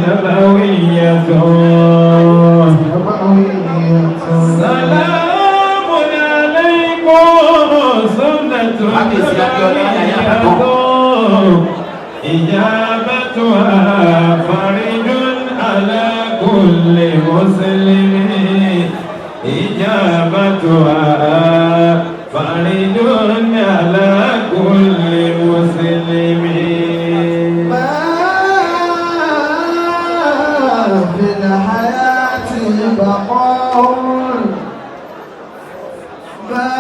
نبوية. سلام عليكم سنة نبوية، إجابتها فرج على كل مسلم، إجابتها فرج على كل مسلم. ما في الحياة بقاء، ما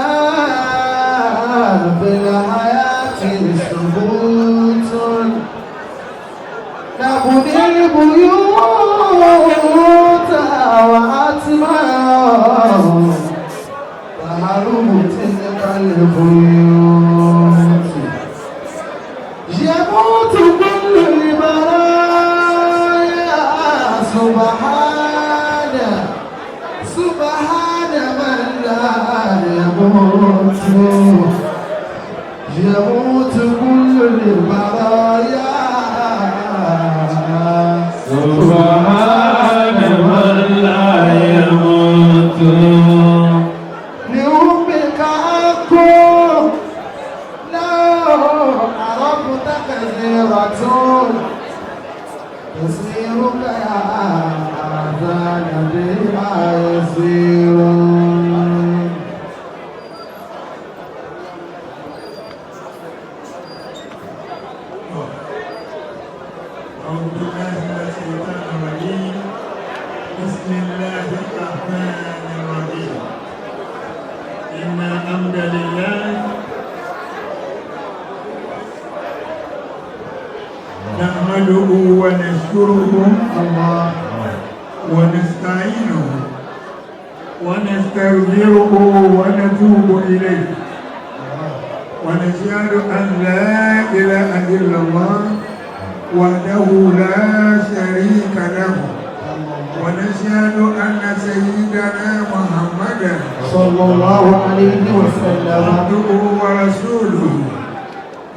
في الحياة ثبوت، نبني البيوت وأتمام تهرب تلك البيوت، يموت كل البرايا، سبحان سبحان من لا يموت، يموت كل البرايا، سبحان من لا يموت. لأمك أكو لو عرفت كثيرة تسيرك يا هذا نبي ما يسير. أعوذ بالله من الشيطان الرجيم. بسم الله الرحمن الرحيم. إن الحمد لله نحمده ونشكره الله ونستعينه ونستغفره ونتوب إليه، ونشهد أن لا إله إلا الله وحده لا شريك له، ونشهد أن سيدنا محمدا صلى الله عليه وسلم عبده ورسوله،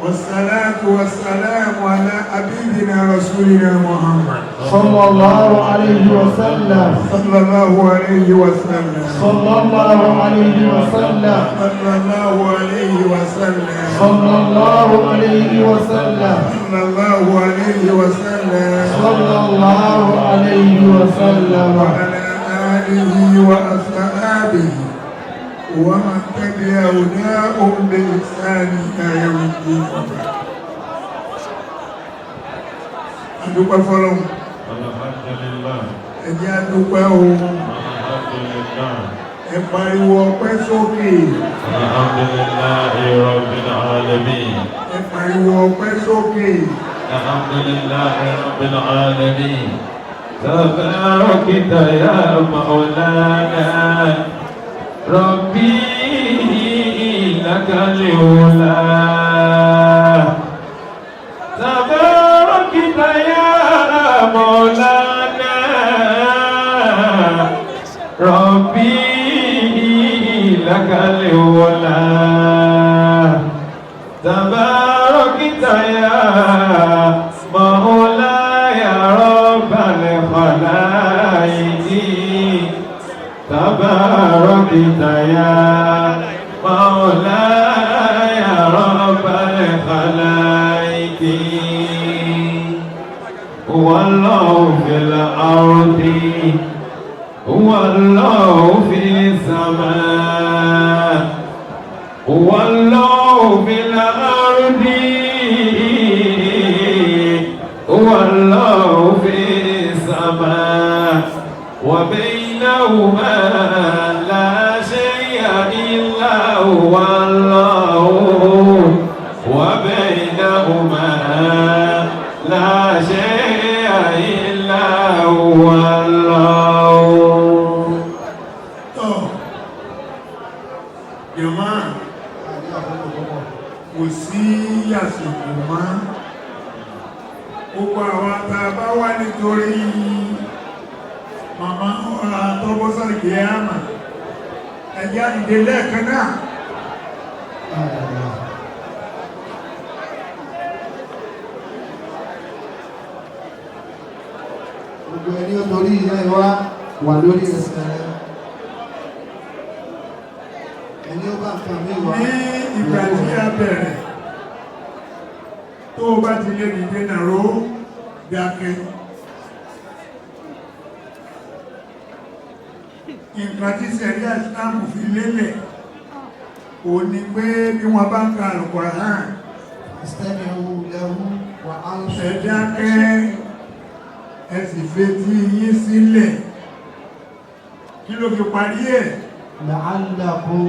والصلاة والسلام على حبيبنا رسولنا محمد صلى الله عليه وسلم صلى الله عليه وسلم صلى الله عليه وسلم صلى الله عليه وسلم صلى الله عليه وسلم صلى الله عليه وسلم صلى الله عليه وسلم وعلى آله وأصحابه ومن تبع هداهم بإحسان إلى يوم الدين. وبعد. Adúpẹ́ fọ́lọ́run. Alhamdulillah. Ẹ jẹ́ adúpẹ́ o. Alhamdulillah. Ẹ pariwo ọpẹ́ sókè. Alhamdulillahi Rabbil alamin. Ẹ pariwo ọpẹ́ sókè. Alhamdulillahi Rabbil alamin. تباركت يا مولانا، ربي لك الأولى. تباركت يا مولانا، ربي لك الأولى. تباركت يا مولاي رب الخلائق، تباركت يا مولاي رب الخلائق. هو الله في الأرض، هو الله في السماء، هو الله في الأرض، هو الله في السماء، وبينهما لا شيء إلا هو الله، وبينهما لا شيء إلا هو الله. Tọ́ jọ̀mọ́, kò sí àsìkò mọ́. Gbogbo àwọn tá a bá wá nítorí màmá wa tọ́bọ́sọ̀rì kìíyàmà, ẹ̀jẹ̀ àdìdè lẹ́ẹ̀kan náà. Gbogbo ẹni ó torí ìyá ìwá wà lórí ẹsẹ̀ rẹ̀. Ẹni ó bá nǹkan mí wá. Ní ìgbà tí a bẹ̀rẹ̀, tó o bá ti lè dìde nàró, dákẹ́. Nǹkan tí sẹ̀ríà Ìsìláàmù fi lélẹ̀ ò ní pé bí wọ́n bá ń ka Al-Qur'an, Istami'u lahu wa ẹ ansitu. dákẹ́, ẹ sì fetí yín sílẹ̀. Kí ló fi parí ẹ̀? La'allakum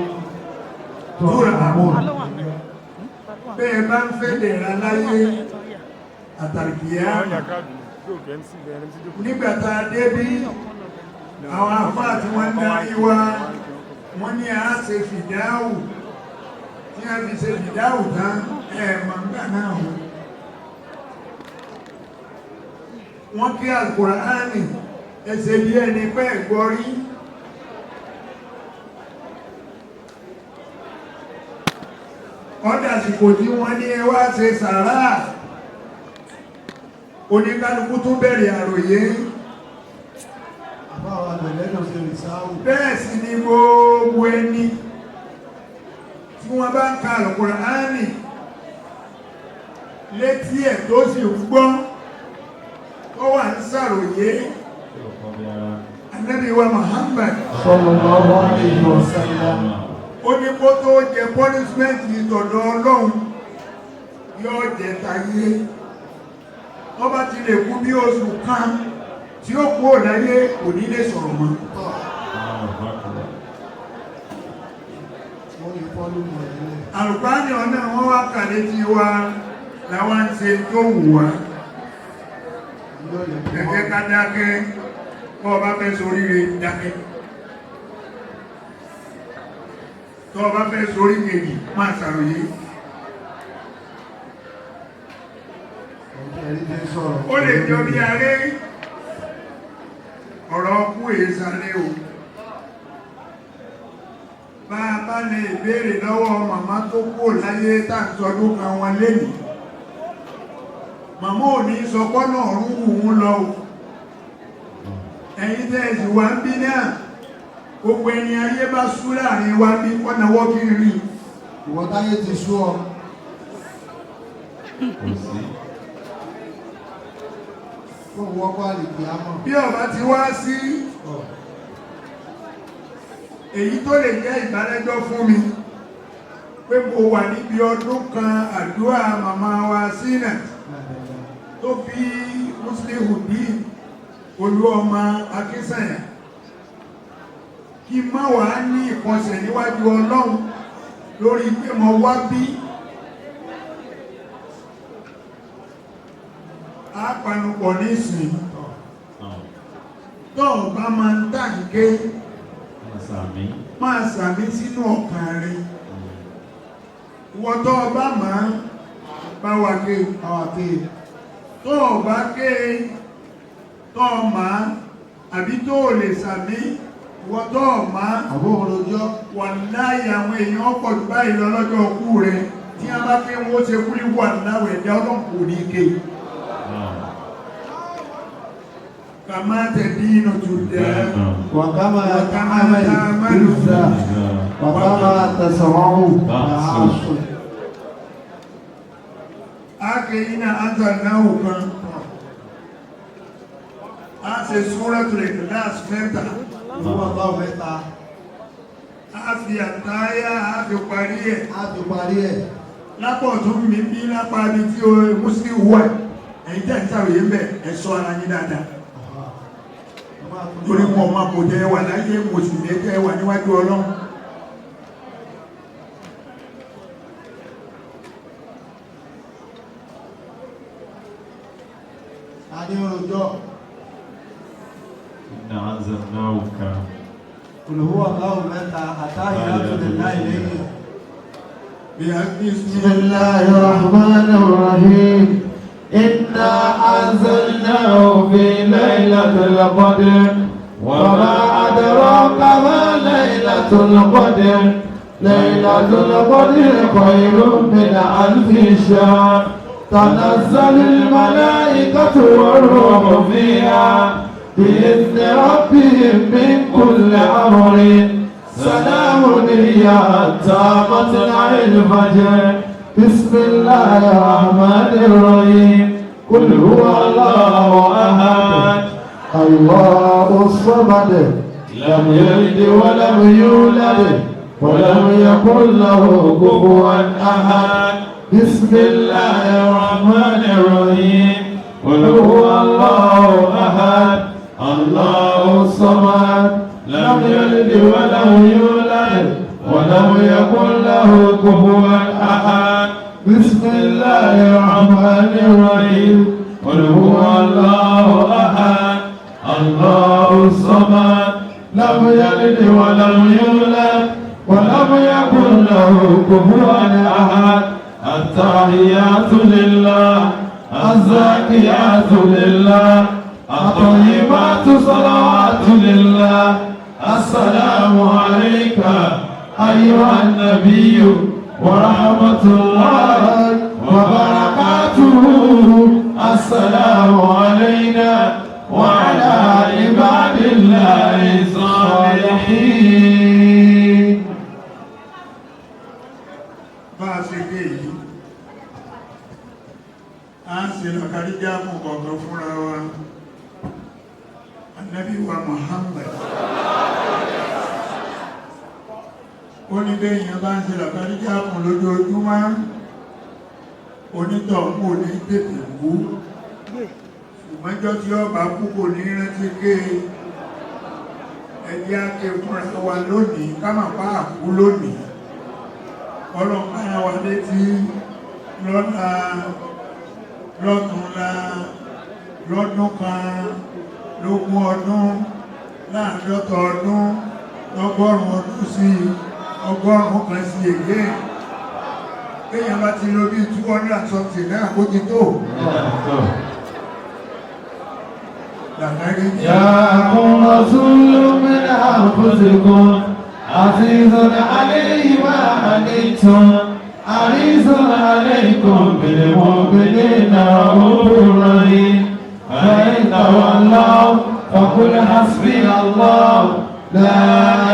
turhamun. Bẹ́ẹ̀ bá ń fẹ́ lè ra láyé àtàkìyà. Nígbà tá a dé bí àwọn àfáà tí wọ́n ń darí wa, wọ́n ní a ṣe fìdáhù. Tí a fi ṣe fìdáhù tán, ẹ̀ mọ̀ nígbà náà o. Wọ́n kí Al-Kùránì ẹsẹ̀ bí ẹni pẹ́ gbọ́ rí. Ọ̀dà àsìkò tí wọ́n ní ẹ wá ṣe sàárà, oníkálukú tún bẹ̀rẹ̀ àròyé. Àbáwọ̀ àgbẹ̀lẹ́dọ̀ ṣe rìsáwù. Bẹ́ẹ̀ sì ni gbogbo ẹni tí wọ́n bá ń ka Al-Kùránì létí ẹ̀ tó sì ń gbọ́, tó wà ń sàròyé. Ànábì wa Muhammad Sallallahu alayhi wa sallam. ó ní kó tó jẹ punishment ìtọ̀dọ̀ Ọlọ́run, yóò jẹ tayé. Wọ́n bá ti lè kú bí oṣù kan tí ó kú ò láyé, kò ní lè sọ̀rọ̀ mọ́. Wọ́n lè fọ́ lórí ẹ̀ lẹ̀. Àlùkùránì ọ̀nà wọn wá kà létí wa làwọn ń ṣe tó wù wá. Yóò lè kú Ẹ jẹ́ ká dákẹ́. Bọ́ ọ bá fẹ́ soríire, dákẹ́. Tọ́ ọ bá fẹ́ sorí kejì, máa ṣàròyé. Ẹ̀rí ti ń sọ̀rọ̀. Ó lè jọ bí aré, ọ̀rọ̀ ọkú èsàlẹ̀ o. Bá a bá lè béèrè lọ́wọ́ màmá tó kú láyé tá à ń sọdún kan wọn lénìí, màmá ò ní sọ pọ́nà ọ̀run wù ú lọ o. Ẹ̀yin tẹ́ ẹ sì wá ń bí náà, gbogbo ẹni ayé bá sú láàrin wa bí kọ́nàwọ́ kí n rí. Ìwọ táyé ti sú ọ. Kò sí. Fún wọ́pọ̀ àlèkè àmọ̀. Bí ọba ti wá sí èyí tó lè jẹ́ ìbálẹ́jọ́ fún mi pé mo wà níbi ọdún kan àdúrà màmá wa sínà tó fi Muslihudeen Olúọmọ Akínsànyà, kí má wàá ní ìkọsẹ̀ níwájú Ọlọ́run lórí pé mo wá bí a panupọ̀ nísìnyí. Tó o bá máa ń tàǹké, Sàmí. máa sàmí sínú ọkàn rẹ. Ìwọ tó o bá máa bá wa ké, Àwọn àti tó o bá ké, tó o máa àbí tó o lè sàmí, ìwọ tó o máa àbóhùn rojọ́. wà láyé àwọn èèyàn pọ̀ jù báyìí lọ lọ́jọ́ ọkú rẹ. Tí a bá ké, wọn ó ṣe kúlí wà láwẹ̀ ẹ̀dá Ọlọ́run kò ní ké. Kàmá tẹ̀dí inú tó dẹ́. وكما وكما تعمل تعمل تجزى وكما تزرع تحصد. Ake iná anzalnahu kan, a ṣe Suratul Ikhlas mẹ́ta, Owó ọlọ́run mẹ́ta. A fi àtáyá, a fi parí ẹ̀. Á fi parí ẹ̀. Lápọ̀ tún mi bí lápá bí tí o Muslim wà, ẹ̀yin tẹ́ ń sàròyé ń bẹ̀, ẹ ṣọ́ ara yín dáadáa, torí wọn ọmọ kò tẹ́ wà láyé, mo sì lè tẹ́ wà níwájú Ọlọ́run. A ní rojọ́. Inna anzalnahu kan. Olùwọ́ ọlọ́run mẹ́ta àtàyè láì lẹ́yìn. Bí a bí بسم الله الرحمن الرحيم. إنا أنزلناه في ليلة القدر، وما أدراك ما ليلة القدر. ليلة القدر خير من ألف شهر. تنزل الملائكة والروح فيها. بإذن ربهم من كل أمر سلام هي حتى مطلع الفجر. بسم الله الرحمن الرحيم. قل هو الله أحد الله الصمد لم يلد ولم يولد ولم يكن له كفوا أحد. بسم الله الرحمن الرحيم. قل هو الله أحد الله الصمد لم يلد ولم يولد ولم يكن له كفوا أحد. بسم الله الرحمن الرحيم. قل هو الله أحد الله الصمد لم يلد ولم يولد ولم يكن له كفوا أحد. التحيات لله الزاكيات لله الطيبات صلوات لله. السلام عليك أيها النبي ورحمة الله وبركاته. السلام علينا وعلى عباد الله الصالحين. Bá a ṣe dé yìí, a ń ṣe lọ́kàríjà fún kọ̀ọ̀kan fúnra wa. Ànábì wa Muhammad ó ní bẹ́yìn bá ń ṣe lọ́kàríjà fún lójoojúmọ́, onítọ̀hún ò ní tètè kú, ṣùgbọ́njọ́ tí ó bá kú kò ní rántí ké. Ẹjẹ́ á ké fúnra wa lónìí, ká má pa àkú lónìí. Ọlọ́pàá wa létí lọ́la, lọ́túnla, lọ́dún kan, lógún ọdún, láàdọ́ta ọdún, lọ́gọ́rùn ọdún sí 100 kan sí èyí. Kéèyàn bá ti lò bí 200 and something náà, kó ti tó làkárí. جاءكم رسول من أنفسكم عزيز عليه ما عنتم حريص عليكم بالمؤمنين رؤوف رحيم. فإن تولوا فقل حسبي الله لا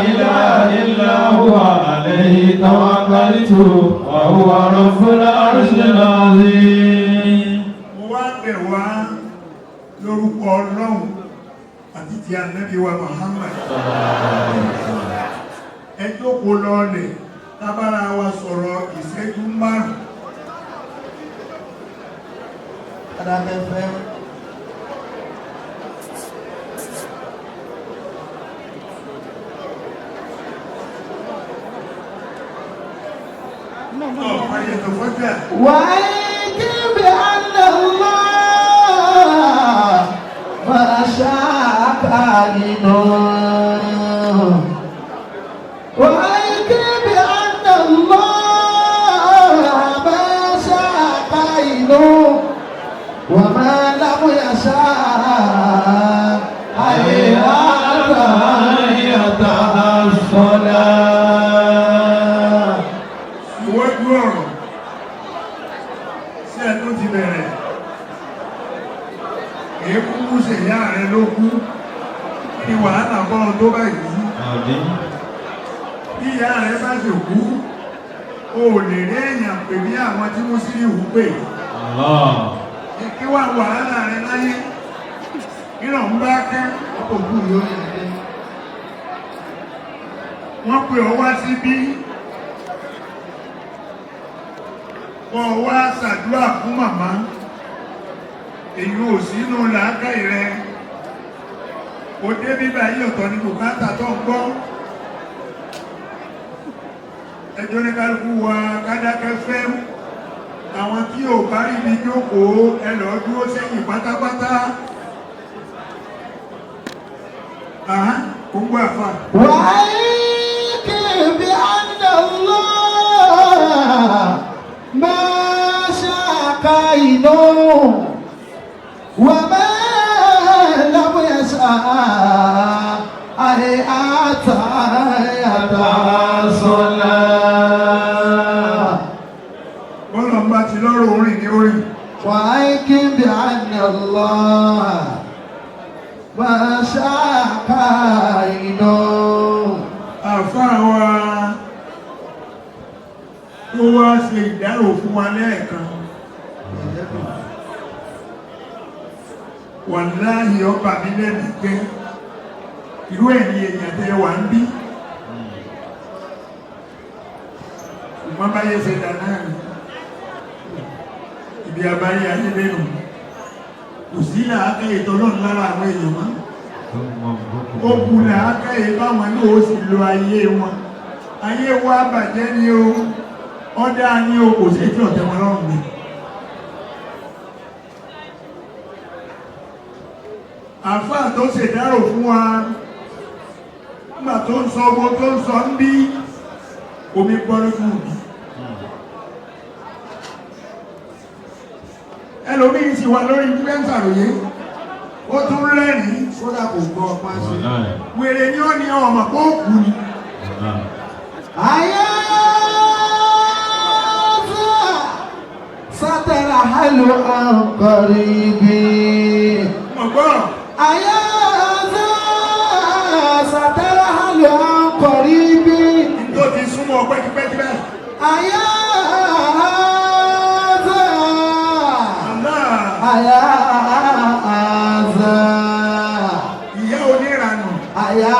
إله إلا هو عليه توكلت وهو رب العرش العظيم. Mo wá bẹ̀ wá lórúkọ Ọlọ́run àti ti Ànábì wa Muhammad. Ẹ jókòó lọ́ọ̀lẹ̀, tábára wa sọ̀rọ̀ ìṣẹ́jú 5. Adákẹ́fẹ́. Ọ̀ fọ́jà. وأيقن بأن الله ما شاء كائن. وأيقن بأن الله ما شاء كائن وما لم يشاء هيهات أن يتحصل. Ìwọ́jú ọ̀rọ̀ sí ẹ̀tún ti bẹ̀rẹ̀. Èékú ṣe ìyá rẹ ló kú, kí ni wàhálà bọ́ ọ tó báyìí? Bí ìyá rẹ bá sì kú, o ò lè rí èèyàn pè bí àwọn tí Mùsílíù pè. Kí wà wàhálà rẹ láyé? Kí ló ń bá kẹ́? Òkú yóò ní ilé. Wọ́n pè ọ wá síbí kọ́ wá ṣàdúrà fún màmá, èyí ò sínú làákàyè rẹ. O dé bíbá yìí, ọ̀tọ̀ ní bùkátà tó ń gbọ́. Ẹjọ́ ní kálukú wa kádákẹ́ fẹ́. Àwọn tí ò bá rí ibi jókòó, ẹ lọ dúró sẹ́yìn pátápátá. Àhán, kò ń gbọ́ àfà. وأيقن بأن الله ما شاء كائن وما لم يشاء هيهات أن يتحصل. Bọ́lá ń bá ti lọ́rọ̀ orin ní orin. وأيقن بأن الله ما شاء كائن. Àfáà wa tó wá ṣe ìdárò fún wa lẹ́ẹ̀kan, wàláhì, ọba mi lẹ́nu pé irú ẹ̀yìn èèyàn tẹ́ wà ń bí, ṣùgbọ́n báyé ṣe dà náà ni ibi abáyé ayé lẹ́nu kò sí làákàyè tọ́lọ́run lára àwọn èèyàn mọ́. Ó kú làákàyè báwọn náà ó sì lo ayé wọn. Ayé wa bàjẹ́ ni o, ọ̀dà ni o, kò sí ètò ọ̀tẹ̀ wọn lọ́rùn mi. Àfáà tó ṣèdárò fún wa nígbà tó ń sọ ọgbọ́n tó ń sọ ń bí omi gbọ́ lójú mi. Ẹlòmíín sì wà lórí influencer ròyé, ó tún rẹ́rìn-ín. Kódà kò gbọ́ ọpá sí. Wàláì. Wèrè ni ó ní ọmọ kó kú ni. Wàláì. أيا سترحل عن قريب. Mọ̀ gbọ́. أيا سترحل عن قريب. Tó ti súnmọ́ pẹ́kipẹ́kí bẹ́ẹ̀. أيا Allah. أيا Ìyá oníranù. أيا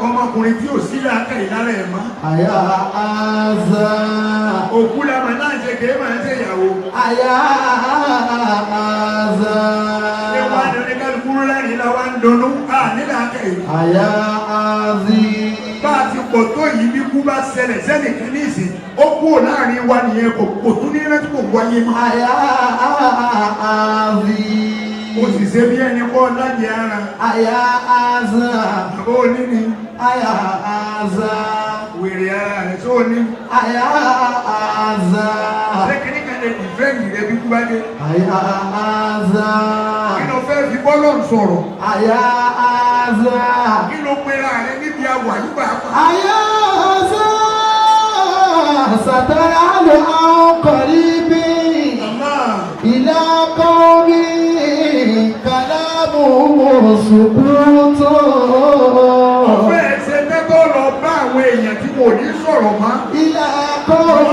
Ọmọkùnrin tí ò sí làákàyè lára ẹ̀ mọ́. أيا Òkú la mà náà ṣe kéé máa ń ṣe ìyàwó. أيا Ṣé wàá ní oníkálukú rẹ́rìn la wá ń dunnú? À ní làákàyè. أيا عزيز. Bá a ti pọ̀ tó yìí, bí kú bá ṣẹlẹ̀ sẹ́nìkan ní ìsìn, ó kúrò láàrin wa nìyẹn, kò tún ní rántí kò wáyé mọ́. أيا عزيز. Ó sì ṣe bí ẹni kọ́ láyé ara. أيا عزا. Àbó oníní أيا عزا. wèrè ara rẹ̀ tó ní. أيا عزا. Ṣé kíní kan lè dìfẹ́ǹdì rẹ bí kú bá dé? أيا عزا. Kí ló fẹ́ fi bọ́lọ̀ sọ̀rọ̀? أيا عزا. Kí ló pera rẹ níbi àwà yìí pàápàá? أيا عزا. سترحل عن قريب. Àmọ́ إلى قوم كلامهم سكوت. ọ̀fẹ́ ẹsẹ̀ tẹ́tọ́ lọ bá àwọn èèyàn tí mo ní sọ̀rọ̀ mọ́. إلى قوم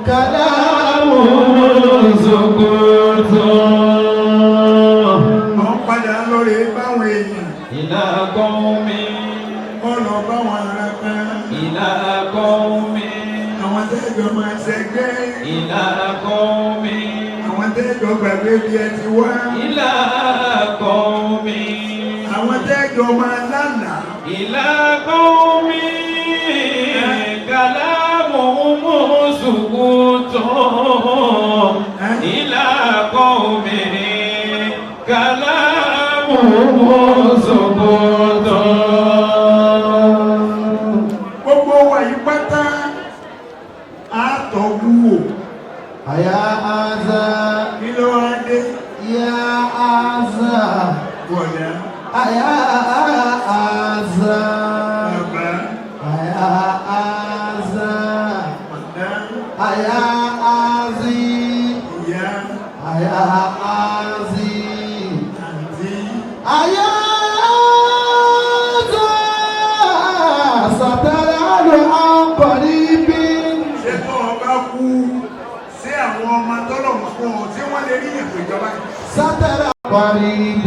كلامهم سكوت. Wọ́n padà lọ rè báwọn èèyàn. إلى قوم. Wọ́n lọ báwọn ará kan. إلى قوم. Àwọn tẹ́jọ máa ṣẹgbẹ́. إلى قوم. Àwọn tẹ́jọ gbàgbé bí ẹ ti wá. إلى قوم. Àwọn tẹ́jọ máa lálàá. إلى قوم كلامهم سكوت. إلى قوم كلامهم سكوت. Gbogbo wa yìí pátá àtọ̀wù wò. يا عزا. Kí ló wá dé? يا عزا. Bọ̀dá. يا عزا. Bàbá. يا عزا. Màdá. يا عزي. Ìyá. يا عزي. Àǹtí. أيا عزا سترحل عن قريب. Ṣé tó o bá kú, ṣé àwọn ọmọ tọ́lọ̀ ń fún ọ tí wọ́n lè rí ìpè ìjọba yìí? سترى قريب.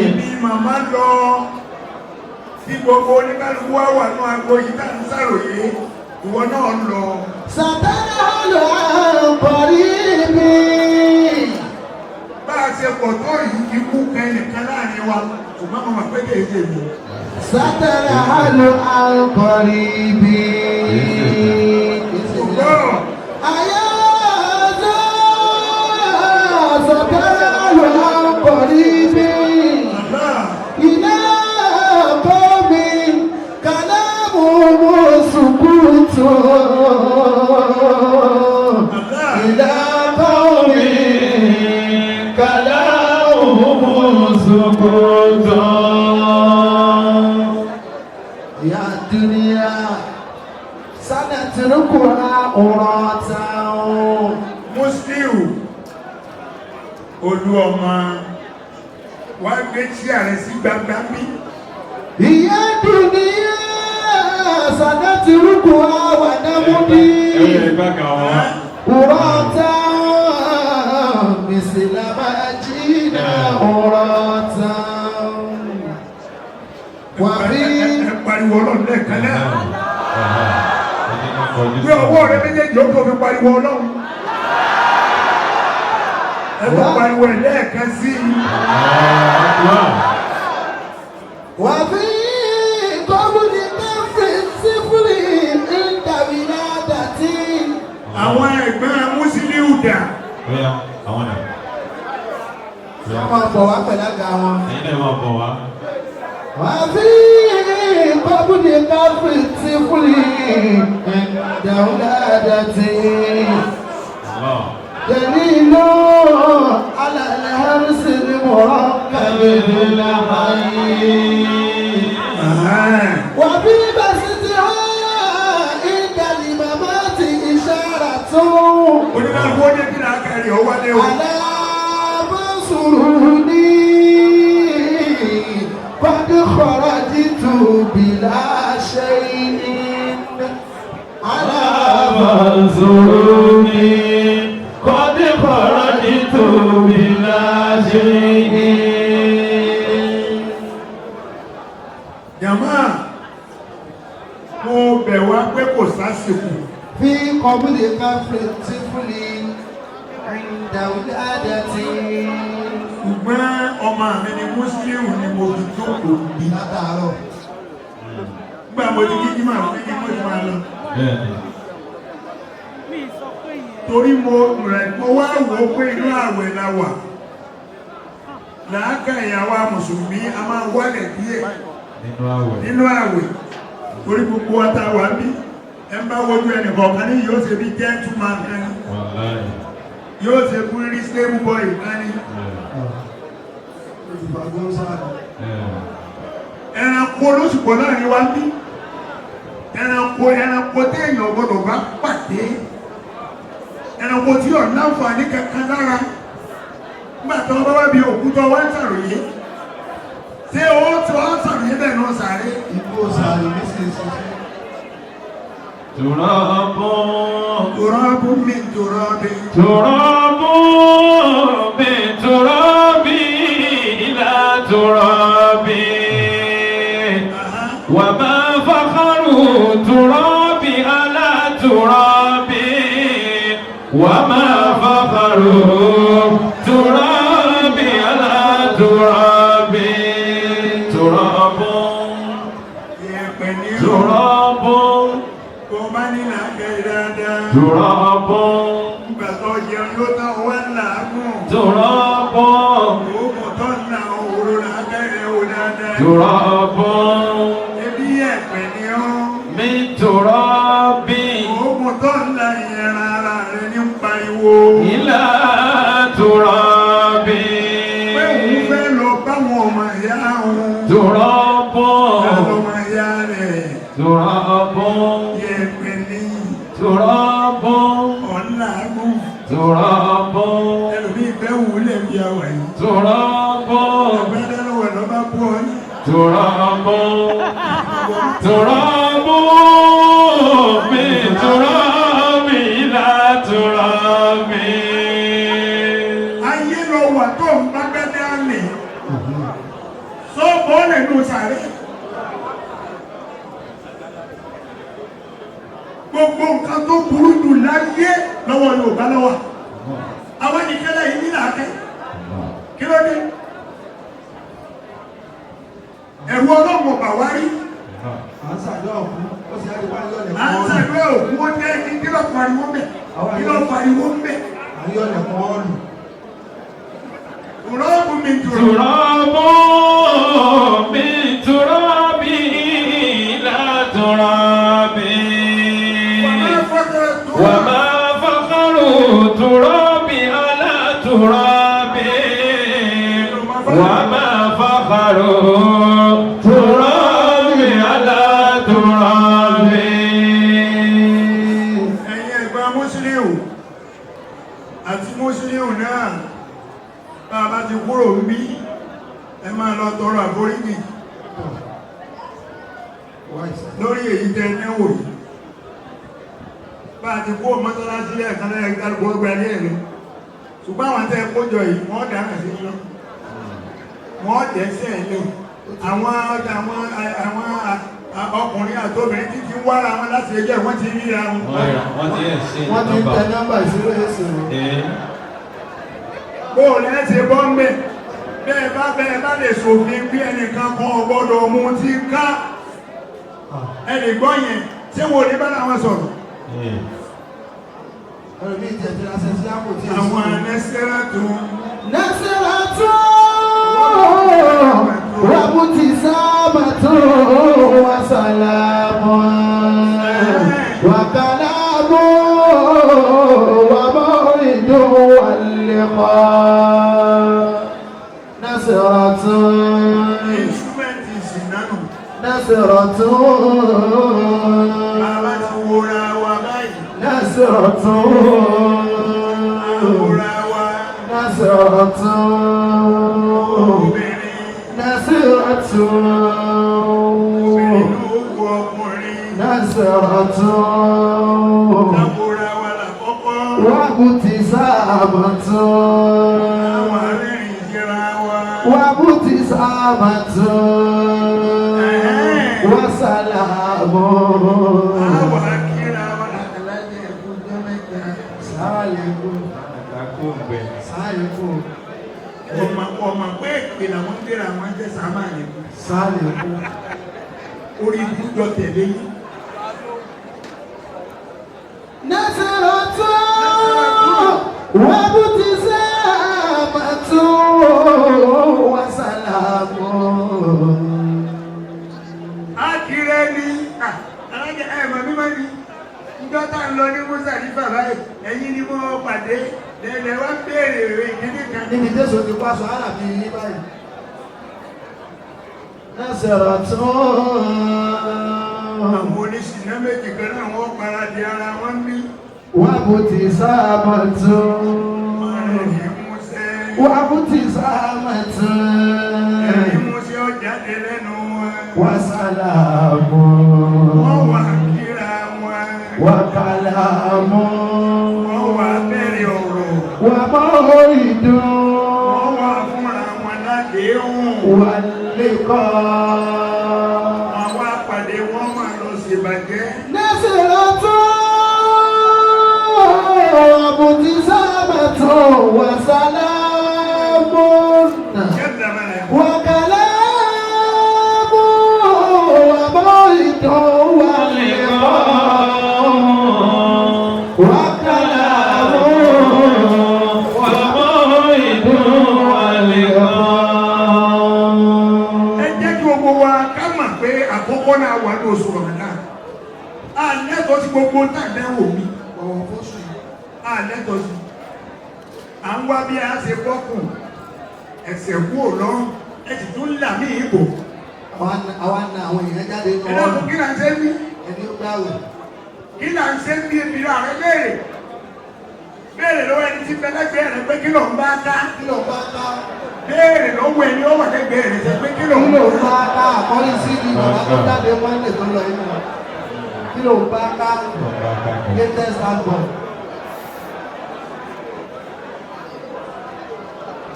Ibi màmá lọ tí gbogbo oníkálukú wá wà ní agbo yìí tá à ń sàròyé, ìwọ náà lọ. سترحل عن قريب. Bá a ṣe pọ̀ tó yìí, ikú kan ẹnìkan láàrin wa, ṣùgbọ́n mo mọ̀ pé kì í ṣe mi. سترحل عن قريب. Ṣùgbọ́n أيا ذا سترحل عن قريب. bàbá إلى قوم كلامهم سكوت. bàbá إلى قوم كلامهم سكوت. يا الدنيا سنتركها أراتا. Musliu Olú ọmọ wá gbé tí ààrẹ sí gbangba bí. Ìyá dùnìyà sàdátì rúkú àwà námúdí. Ẹ bá kà wọ́n. Urata misilama jina urata. Wàbí Ẹ pariwo Ọlọ́run lẹ́ẹ̀kan náà. Gbé ọwọ́ rẹ méjèèjì ó kò fi pariwo Ọlọ́run. Ẹ tó pariwo ẹ̀ lẹ́ẹ̀kan sí i. wàbí kọ́bùnì kẹfì sífúrì ìdàbílà dàtí. Àwọn ẹ̀gbọ́n Musiliu dà. Bóyá àwọn náà. Wọ́n máa bọ̀ wá pẹ̀lú àga wọn. Ẹ̀yin náà máa bọ̀ wá. Wàbí kọ́bùnì kẹfì sífúrì ìdàbílà dàtí. Allah. دليل على الهرس المركب بالحي وفي بسطها عند الممات إشارة Oníkàlùkù ó dé kí náà kẹrì ó wálé o. على منصورني قد خرجت بلا شيء على منظورني قد خرجت بلا شيء. Jàmá, mo bẹ̀ wá pé kò sásìkò. في قبل كف الطفل عند ولادتي. Ṣùgbọ́n ọmọ mi ni Musiliu ni mo fi jókòó bí. Látàárọ̀. Nígbà mo ti kíkí máa fi kí mo ti máa lọ. Bẹ́ẹ̀ni. Torí mo rẹ̀ mo wá wò ó pé inú àwẹ̀ la wà. Làákà ìyàwó Mùsùlùmí a máa wálẹ̀ díẹ̀ Nínú àwẹ̀. nínú àwẹ̀. Torí gbogbo wa tá a wà bí. Ẹ ń bá wojú ẹnì kọ̀ọ̀kan ní yóò ṣe bí gentleman kan ní. Wàláì. Yóò ṣe kú rí stable boy kan ní. Olùfàgbọ́n sáà. Ẹranko lóṣùpọ̀ láàrin wa bí. Ẹranko ẹranko téèyàn gbọdọ̀ bá pàdé. Ẹranko tí ò láǹfààní kankan lára. Nígbà tó bá wá bí òkú tó wá ń ṣàròyé. Ṣé o tí wọ́n ń ṣàròyé bẹ́ẹ̀ náà sàárè? Igbó sàárè nísinsìnyí. تراب. تراب من تراب. تراب من تراب إلى تراب. وما فخر تراب على تراب. وما فخر تراب على تراب. تراب. Yẹ̀pẹ̀ ní o. تراب. Kò bá ní làákẹ́ dáadáa. تراب. Nígbà tó jẹun yóò tán wá ń làágùn. تراب. Òògùn tó ń la òwúrò làákẹ́ rẹ̀ wò dáadáa. تراب. Ebi yẹ̀pẹ̀ ní o. من تراب. Òògùn tó ń la ìyẹn ara rẹ̀ ní ń pariwo. إلى تراب. Pé òun fẹ́ lọ báwọn ọmọ ìyá òun. تراب. Báwọn ọmọ ìyá rẹ̀. تراب. Yẹ̀pẹ̀ ní تراب. ọ̀làgùn. تراب. Ẹlòmíì fẹ́ wúlẹ̀ bí àwà yìí. تراب. Àgbẹ̀dẹ́ lọ́wọ́ ẹ̀ lọ́ba bú ọ ní. تراب. تراب من تراب إلى تراب. Ayé lọ wà tó ń bá gbẹ́dẹ́ àlè. Sọ́ọ̀bù ọ̀lẹ̀ nù sàré. Gbogbo nǹkan tó burú jù láyé lọ́wọ́ Yorùbá lọ́wọ́. Àwọn nìkẹ́lẹ́ yìí nílà akẹ́. Kí ló dé? Ẹ̀rù Ọlọ́run ọ̀bà wá rí. À ń ṣàdúrà òkú, ó sì á rí wá yọ̀lẹ̀ À ń kún ọ́ọ̀lù. ṣàdúrà òkú ó jẹ́ kí ló pariwo ń bẹ̀? Kí ló pariwo ń bẹ̀? À ń yọ̀lẹ̀ kún ọ́ọ̀lù. Tùrọ́ọ̀bù mi tùrọ̀. تراب من تراب إلى تراب. Wàmá fọ́kọ̀rọ̀ tó. وما فخر تراب على تراب. وما فخر تراب على تراب. Ẹ̀yin ẹ̀gbọ́n Mùsùlùmí àti Mùsùlùmí náà Bá a bá ti kúrò ń bí, ẹ máa lọ tọrọ àforíjì lórí èyí tẹ náwó yìí. Bá a ti kó mọ́sálásí lẹ́ẹ̀kan lẹ́yìn kálukú ọgbà ilé ẹ̀ lọ. Ṣùgbọ́n àwọn tẹ́ kójọ yìí, wọ́n dáná sí lọ. Wọ́n dẹ́sẹ̀ lé. Àwọn ọkùnrin àtobìnrin títí ń wára wọn láti ẹjọ́, wọ́n ti ríra wọn. Wọ́n ti ẹ̀ ṣe Wọ́n ti ń tẹ nọ́mbà 080. Bó o lẹ́sẹ̀ bọ́ ń bẹ̀, bẹ́ẹ̀ bá lè ṣòfin bí ẹnìkan kan ò gbọ́dọ̀ mú ti ká ẹnì gbọ́ yẹn, ṣé wo ní bá làwọn sọ̀rọ̀? Ẹlòmíì tẹ̀ tí lásẹ̀ sí àpò tí èso. Àwọn anẹ́sẹ̀rẹ̀ tó نصرة وابتسامة وسلام وكلام وموعد واللقاء نصرة Instrument ìsìnánù. نصرة Bàbá ti wọra wa báyìí. نصرة Wọra wa. نصرة Obìnrin. نصرة Obìnrin ló wọ ọkùnrin. نصرة Láwọra wa làkọ́kọ́. وابتسامة Àwọn arẹ́rìn síra wa. وابتسامة وسلام Àwọn akíra wa àtàlájẹ ẹ̀kú jẹ́ mẹ́ta. سالم سالم. Ọmọ pé èpè làwọn ń gbéra wọn jẹ́ sábà yẹn. سالم. Orí ibùdó tẹ̀lé yín. نصرة وابتسامة وسلام. Akírẹ́ ni alájẹ ẹ̀mọ̀ mímọ́ ni njọ́ tá ń lọ ní Musa ní bàbá yìí, ẹ̀yin ni mo pàdé lẹ́lẹ̀ wá béèrè ìdílé kan. Níbi Jésù ti kó aṣọ ara mi yí báyìí. نصرة Àwọn oníṣìná méjì kan náà wọ́n para di ara wọn ní. وابتسامة Ẹ̀rín músẹ́. وابتسامة Ẹ̀rín músẹ́ ó jáde lẹ́nu wọn. وسلام Wọ́n wà kíra wọn. وكلام Wọ́n wà bẹ̀rẹ̀ ọ̀rọ̀. وموعد Wọ́n wà fúnra wọn ládéhùn. واللقاء. Wọ́n wá pàdé, wọ́n máa lọ ṣèbàjẹ́. نصرة وابتسامة وسلام Kẹ́ńdà máa rẹ̀. وكلام وموعد ولقاء وكلام وموعد ولقاء. Ẹ jẹ́ kí gbogbo wa ká mọ̀ pé àkókò náà wà ní oṣù Ramadan. A lẹ́tọ̀ọ́ sí gbogbo tàdánwò mi. Bọ̀wọ̀ fóṣù. A lẹ́tọ̀ọ́ sí. À ń wá bí a ṣe bọ́kùn. Ẹ̀sẹ̀ kú ò lọ́rùn. Ẹ sì tún là mí ìbò. Àwa na àwọn èèyàn jáde nù Ẹ dákun, kí là ń ṣe ń bí? Ẹni ó gbàwẹ̀. Kí là ń ṣe ń bí? Ebi rà rẹ léèrè. Béèrè lọ́wọ́ ẹni tí bẹ́lẹ́gbẹ̀ẹ́ rẹ pé kí ló ń bá ká. Kí ló bá ká? Béèrè lọ́wọ́ ẹni ó wà lẹ́gbẹ̀ẹ́ rẹ ṣe pé kí ló Kí ń ló bá bá ká? Àkọ́lé sí ni bàbá tó jáde Monday tó lọ inú. Kí ló bá ká? Latest album.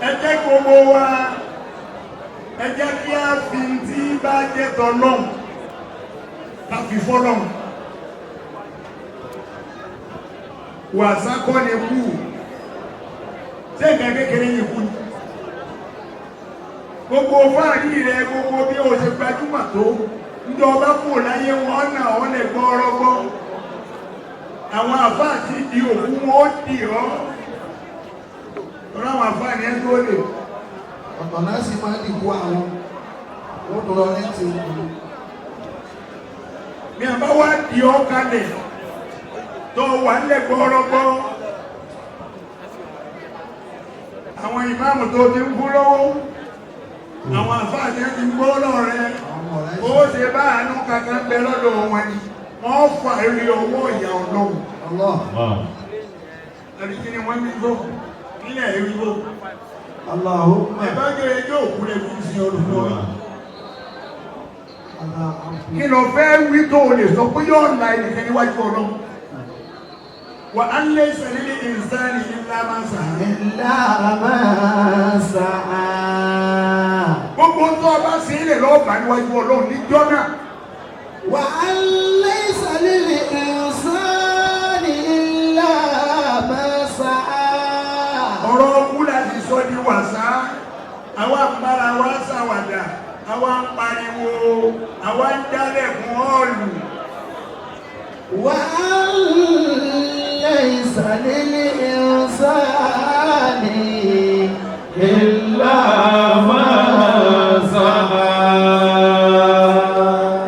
Ẹ jẹ́ gbogbo wa, ẹ jẹ́ kí a fi tí bá jẹ́ tọ́lọ́hun ká fi fọ́lọ́hun. Wàsá kọ́ ni kú. Ṣé nǹkan kékeré ni kú ni? Gbogbo fáàrí rẹ, gbogbo bí o ṣe gbajúmọ̀ tó, njẹ́ ọba kú láyé, wọn náà wọn lè gbọ́ ọrọ́gbọ́. Àwọn àfáà ti di òkú, wọn ó dì ọ́. Tọ́lá àwọn àfáà ní ẹ́ tó lè. Ọ̀tọ̀ náà sì máa ń dìbò àwọn. Wọ́n tó lọ rẹ́ǹtì òkú. Ní àbá wá di ọ́ kalẹ̀ tó wà nílẹ̀ gbọ́rọ́gbọ́, àwọn ìmáàmù tó ti ń kú lọ́wọ́, àwọn àfáà tí wọ́n ti ń gbọ́ lọ́rẹ́, Àwọn ọmọ rẹ̀ ó ṣe bá àánú kankan bẹ lọ́dọ̀ wọn ni wọ́n fà rí ọwọ́ ìyá Ọlọ́run. Allah. Àbí kí ni wọ́n ní gbọ́ nílẹ̀ rí gbọ́? Allahumma. Ẹ bá jẹ́ ẹjọ́ òkú rẹ̀ fi sin olùkọ́. Ala abdi. Kí ló fẹ́ wí tó o lè sọ pé yóò la ẹnìkan níwájú Ọlọ́run? Wa an laysa lil insani illa ma sa'a. إلا ما سعى. Gbogbo tó o bá sí ilẹ̀ lọ́wọ́ bá níwájú Ọlọ́run níjọ́ náà. وأن ليس للإنسان إلا ما سعى. Ọ̀rọ̀ ọkú láti sọ di wàsá. Àwa ń bára wa ṣàwàdà, àwa ń pariwo, àwa ń dálẹ̀kùn ọ́ọ̀lù. وأن ليس للإنسان إلا ما سعى.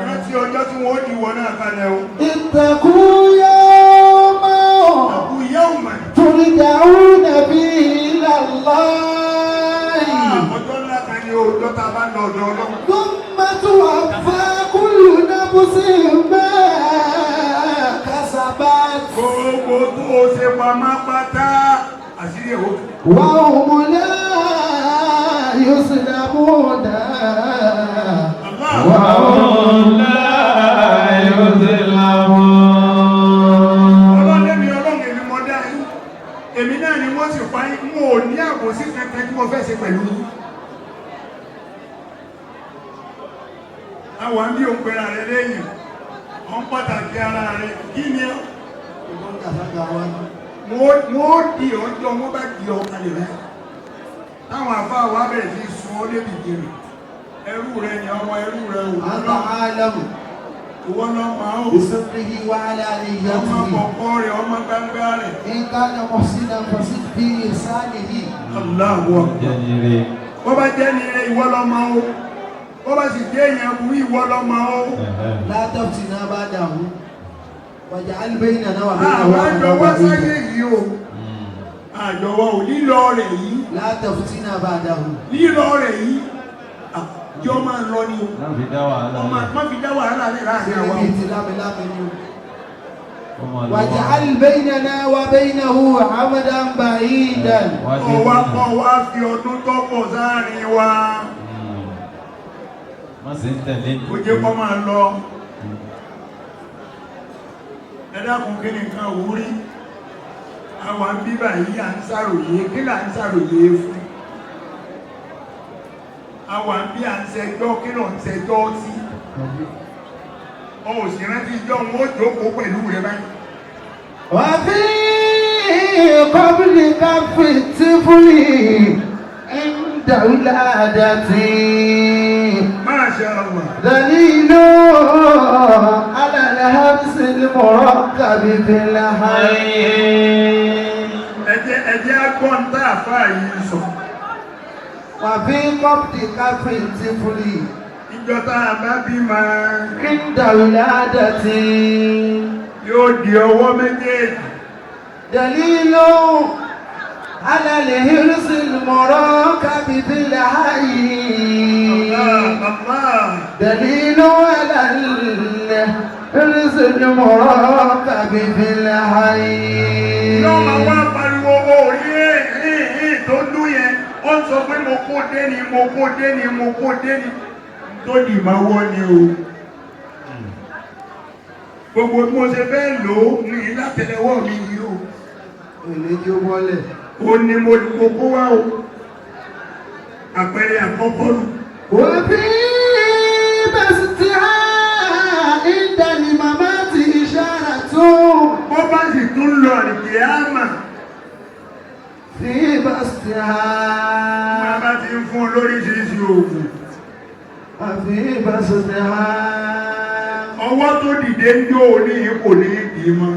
Rántí ọjọ́ tí wọ́n ó di wọ náà kalẹ̀ o. اتقوا يوما Àbú yawma. ترجعون فيه إلى الله. Ọjọ́ ńlá kan ni o, ọjọ́ tá a bá ń lọ ọ̀dọ̀ Ọlọ́run. ثم توفى كل نفس ما كسبت. Gbogbo tó o ṣe pamọ́ pátá, àṣírí ẹ̀ ó tú. وهم لا يظلمون. Allah. وهم لا يظلمون. Ọlọ́run lẹ́mi Ọlọ́run èmi mọ dá yín. Èmi náà ni wọ́n sì pa yín. Mo ò ní àbòsí kankan tí mo fẹ́ ṣe pẹ̀lú yín. Àwọn àbí òun pera rẹ lẹ́yìn. Wọ́n pàtàkì ara rẹ. Kí ni ọ́? Ìbọn kàṣàkà wa. Wọ́n ó di ọjọ́ wọ́n bá di ọ kalẹ̀ rẹ. Táwọn àfáà wa bẹ̀rẹ̀ sí sun ọ́ lébi jèrè. Ẹrú rẹ ni ọmọ ẹrú rẹ ò أنت lọ. عالم Ìwọ náà máa ó. بسره Ọmọ وعلانيته. kọ̀ọ̀kọ́ rẹ̀, ọmọ gbangba rẹ̀. إن كان محسنا فزد في إحسانه. Allahu Akbar. Jẹ́nire. Bó bá jẹ́ ni ire ìwọ lọ́mọ o. Bó bá sì jẹ́ èèyàn burú ìwọ lọ́mọ o. لا تفتنا بعده واجعل بيننا وبينه Àwọn àjọwọ́ أمدا sáyé بعيدا. yìí o. Àjọwọ́ ò lílọ rẹ̀ yìí. لا تفتنا بعده. Lílọ rẹ̀ yìí. Àjọ máa lọ ni o. Má fi dá wàhálà Ọmọ lẹ̀. má fi dá wàhálà lẹ̀ láàrin àwa o. سيدي تلامي لامي. Ó máa lọ wá. واجعل بيننا وبينه عمدا بعيدا. Wá dé Ọwá náà. kọ́ wá fi ọdún tó pọ̀ sáàrin wa. Má sì ń tẹ̀lé. Kò jẹ́ kó máa lọ. Ẹ dákun kí ni nǹkan wúrí? Àwa ń bíbà yìí à ń ṣàròyé, kí là ń ṣàròyé fún? Àwa ń bí à ń ṣẹjọ́, kí ló ń ṣẹjọ́ sí? Ọ ò sì rántí ijọ́ wọn ó jókòó pẹ̀lú rẹ báyìí. وفي قبل كف الطفل عند ولادته Masha Allah. دليل على الهمس المركب في الحي. Ẹ jẹ́ agbọ́n tá àfáà yìí sọ. وفي قبل كف الطفل Ìjọ tá a bá bímọ عند ولادته yóò di ọwọ́ méjèèjì. دليل على الهرس المركب في الحي. Allah, Allah. دليل على الهرس المركب في الحي. Yóò máa wá pariwo orí ẹ̀ tó dún yẹn. Ó ń sọ pé mo kó dé ni, mo kó dé ni, mo kó dé ni. Tó dì máa wọ́ ni o. Gbogbo bí mo ṣe fẹ́ lò ó ní látẹlẹwọ́ mi yìí o. Èlé tí ó wọlé. Ó ní mo kó wá o. Àpẹẹrẹ àkọ́kọ́ nù. وفي بسطها عند الممات إشارة. Bó bá sì tún lọ àlìkìyámà, في بسطها. máa bá ti ń fún un lóríṣiríṣi oògùn. وفي بسطها. Ọwọ́ tó dìde ń jó ní ipò ní ìdí mọ́.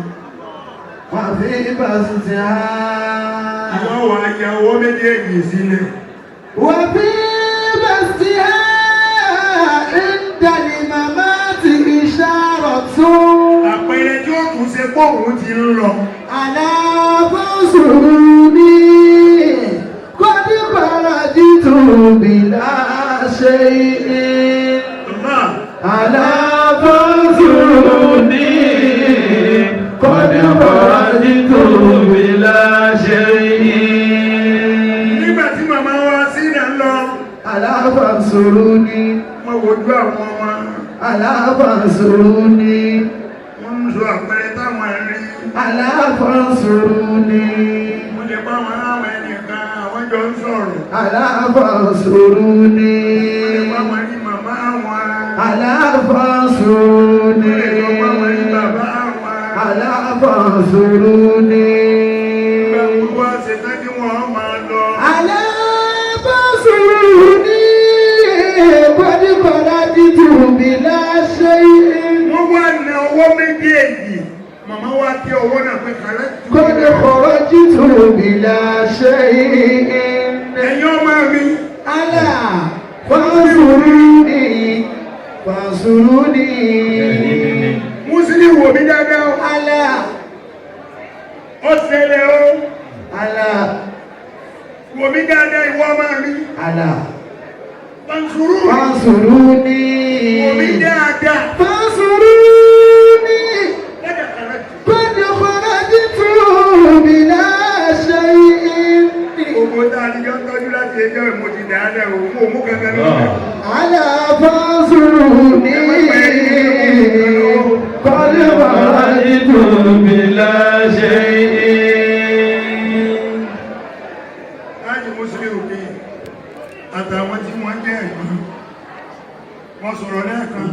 وفي بسطها. Ìwọ́ wa ya ọwọ́ méjèèjì sílẹ̀. وفي بسطها عند الممات إشارة. Àpẹẹrẹ tí ó tún ṣe pé òun ti ń lọ. على فانصروني قد خرجت بلا شيء. Allah. على فانصروني قد خرجت بلا شيء. Nígbà tí màmá wa فانصروني. Wọ́n wojú àwọn ọmọ. ألا فانصروني. Wọ́n ń sọ àpẹẹrẹ táwọn ń rí. ألا فانصروني. Mo lè bá wọn láwọn ẹnìkan, àwọn jọ ń sọ̀rọ̀. ألا فانصروني. Mo lè bá wọn rí màmá wọn. ألا Mo فانصروني. lè sọ bá wọn rí bàbá wọn. ألا فانصروني. Ìgbà gbogbo àṣetán tí wọ́n máa lọ. ألا فانصروني. قد خرجت بلا شيء. Wọ́n wá na ọwọ́ méjèèjì. Màmá wa tẹ ọwọ́ náà pé kàlẹ́ tù. قد خرجت بلا شيء. Ẹ̀yin ọmọ mi. ألا فانصروني فانصروني. Mùsùlùmí wò mí dáadáa o. ألا Ó ṣẹlẹ̀ o. ألا Wò mí dáadáa ìwọ ọmọ mi. ألا Pansuru. فانصروني. Wò mí dáadáa. فانصروني. Lọ́dà kàlẹ́ tù. قد خرجت بلا شيء. Gbogbo tá a ti jọ ń tọ́jú láti ẹjọ́ ìmọ̀ ti dà á lẹ̀ o. Mo mú kankan lọ́wọ́. ألا فانصروني. قد خرجت بلا شيء. Láti Mùsùlùmí àtàwọn tí wọ́n jẹ́ ẹ̀gbọ́n. Wọ́n sọ̀rọ̀ lẹ́ẹ̀kan.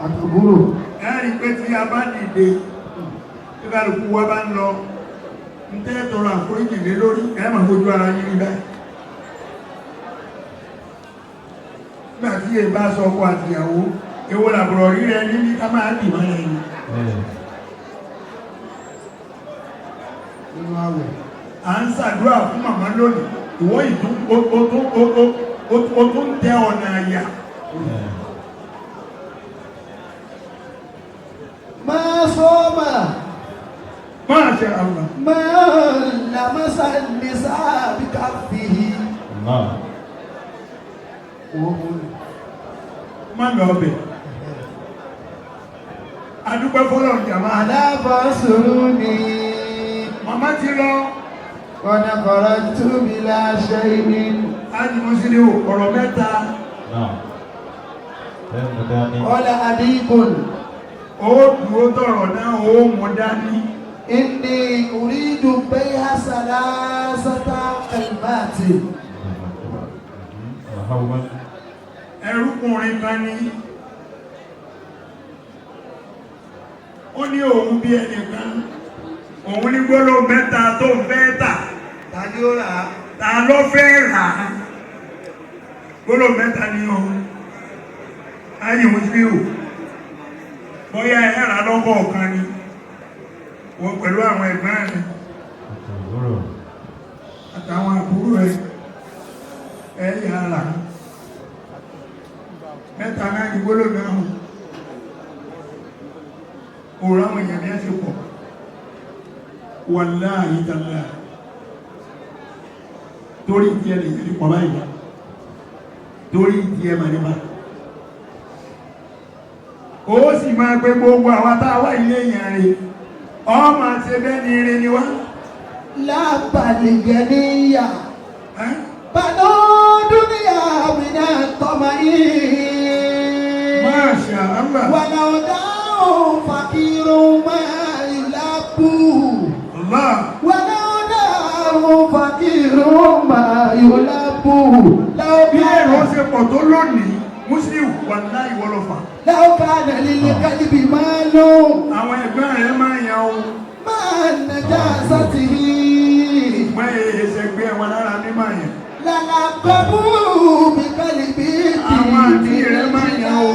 Àtàbúrò. Ẹ rí i pé tí a bá dìde, tí kálukú wa bá ń lọ, ń tẹ́ tọrọ àforíjì lé lórí, ẹ máa fojú ara yín rí báyìí. Nígbà tí èyí bá sọ ọkọ àtìyàwó, èwo làbùrọ̀ rí rẹ níbi ká máa dì mọ́ ẹni. Nínú àwẹ̀. À ń ṣàdúrà fún màmá lónìí, ìwọ ìtún o tún tẹ ọ̀nà àyà. Máa sọ́mà. Máa ṣe àwọn. Máa lamasa nisa bí ká fi hi. Allah. Owó mú. Má lọ bẹ̀. Adúpẹ́ fọlọ́ jàmá. Àlàbà sùúrù ni. Màmá ti lọ. Kọ́nà kọ̀rọ̀ túbi láṣẹ ìní. Ájì Mùsùlùmí ọ̀rọ̀ mẹ́ta. Náà. Ẹ mú dání. Kọ́lá Adíkùn. Ó dúró tọ̀rọ̀ náà ó mú dání. Inni uridu bay'a salasata kalimati. Ọ̀hánwẹ́. Ẹrúkùnrin kan ní. Ó ní òun bí ẹnìkan. Òun ní gbólóhùn mẹ́ta tó ń fẹ́ tà. Ta ni ó rà á? Ta ló fẹ́ rà á? Gbólóhùn mẹ́ta ni o. Ájì Mùsùlùmí bóyá ẹ rà lọ́kọ̀ ọ̀kan ni. Wọ́n pẹ̀lú àwọn ẹ̀gbọ́n rẹ̀ Àtàbúrò. àtàwọn àbúrò ẹ ẹ yà rà mẹ́ta náà ní gbólóhùn náà òòrùn àwọn èèyàn ní ẹsẹ̀ pọ̀ wàláhì tàlá torí ìdí ẹ lè yẹn pọ̀ báyìí torí ìdí ẹ màníma ó sì máa gbé gbogbo àwa tá a wá ilé èèyàn rè ọ máa ṣe bẹ́ẹ̀ ni ire ni wá. Lábàlìgẹ̀ níyà. Ẹ́? Bàdó dúníyà mìíràn tọ́mọ yìí. Masha Allah. Wàlàó dáhùn fàkírù máa ìlàbù. Allah. Wàlàó dáhùn fàkírù máa ìlàbù. Bí èrò ṣe pọ̀ tó lónìí, Muslim wàláhì ìwọ ló fà. Láwùká nàlílẹ̀ kálíbì máa lò. Àwọn ẹ̀gbọ́n rẹ̀ máa yan o. Máa nàjà sátìhì. Wọ́n èyí ṣẹgbẹ́ wọn lára ní máa yàn. Lálà kọ́bù mi kálíbì Àwọn àǹtí rẹ̀ máa yan o.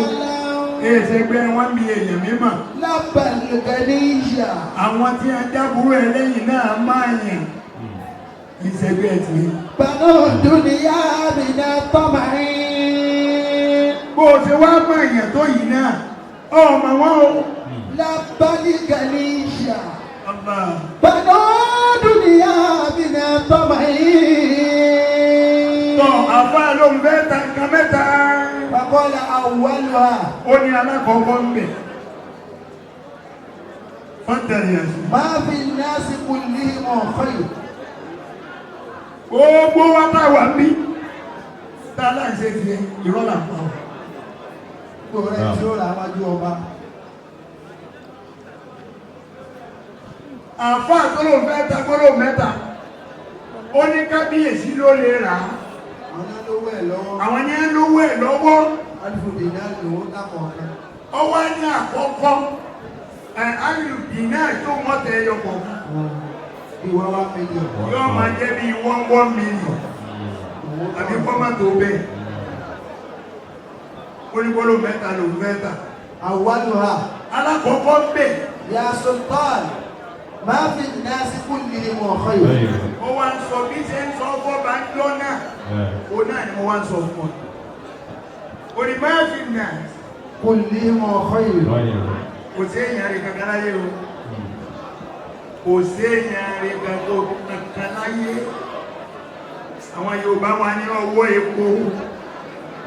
Èyí ṣẹgbẹ́ wọn bí èèyàn mímọ̀. Lábàlùkẹ́níyà. Àwọn tí a jábúrú ẹ lẹ́yìn náà máa yàn. Ìṣẹ́gbẹ́ ti. Bànú dúníyà mi náà tọ́màrín. Bó o ṣe wá máa yàn tó yìí náà, ọmọ wọn o. Lábàlùkẹ́níyà. Allah. Bànú dúníyà mi náà tọ́màrín. Tọ́ àfáà ló ń fẹ́ ta nǹkan mẹ́ta. Bàkọ́lá àwọ̀lùwà. Ó ní alákọ̀ọ́kọ́ ń bẹ̀. Fọ́tẹ̀lì ẹ̀sìn. Máa fi náà sí kulli mọ̀ khayr. Gbogbo wa tá wà ń bí. Tá a láǹ ṣe tiẹ̀, irọ́ là ń pa ọ́. Gbogbo rẹ̀ tí ó rà wájú ọba. Àáfàá tó lóun fẹ́ ta gbólóhùn mẹ́ta, ó ní kábíyèsí ló lè rà á. Àwọn náà lówó ẹ̀ lọ́wọ́. Àwọn ní ń lówó ẹ̀ lọ́wọ́. Alifu dìnnà lòó lákọ̀ọ́kan. Ọwọ́ ní àkọ́kọ́ ẹ̀ alùpùpù náà tó wọ́n tẹ ẹyọ kọ̀ọ̀kan. Bí wọ́n wá mílíọ̀nù. Yóò máa jẹ́ bí 1 1 million àbí kọ́má tó bẹ́ẹ̀. Ó ní gbólóhùn mẹ́ta lòún fẹ́ tà. Àwọ̀lùhà. Alákọ̀ọ́kọ́ bẹ̀. Ya Sultan, máa fi nasi kullihim khayr. Ó wá ń sọ bí ṣe ń sọ fọ́ba ń jọ́ náà. Ó náà ni mo wá ń sọ fún ọ. Ó ní máa fi nà. Kullihim khayr. Kò sí èèyàn rẹ̀ kankan láyé o. Kò sí èèyàn rẹ̀ kankan láyé. Àwọn Yorùbá wa ní ọwọ́ epo.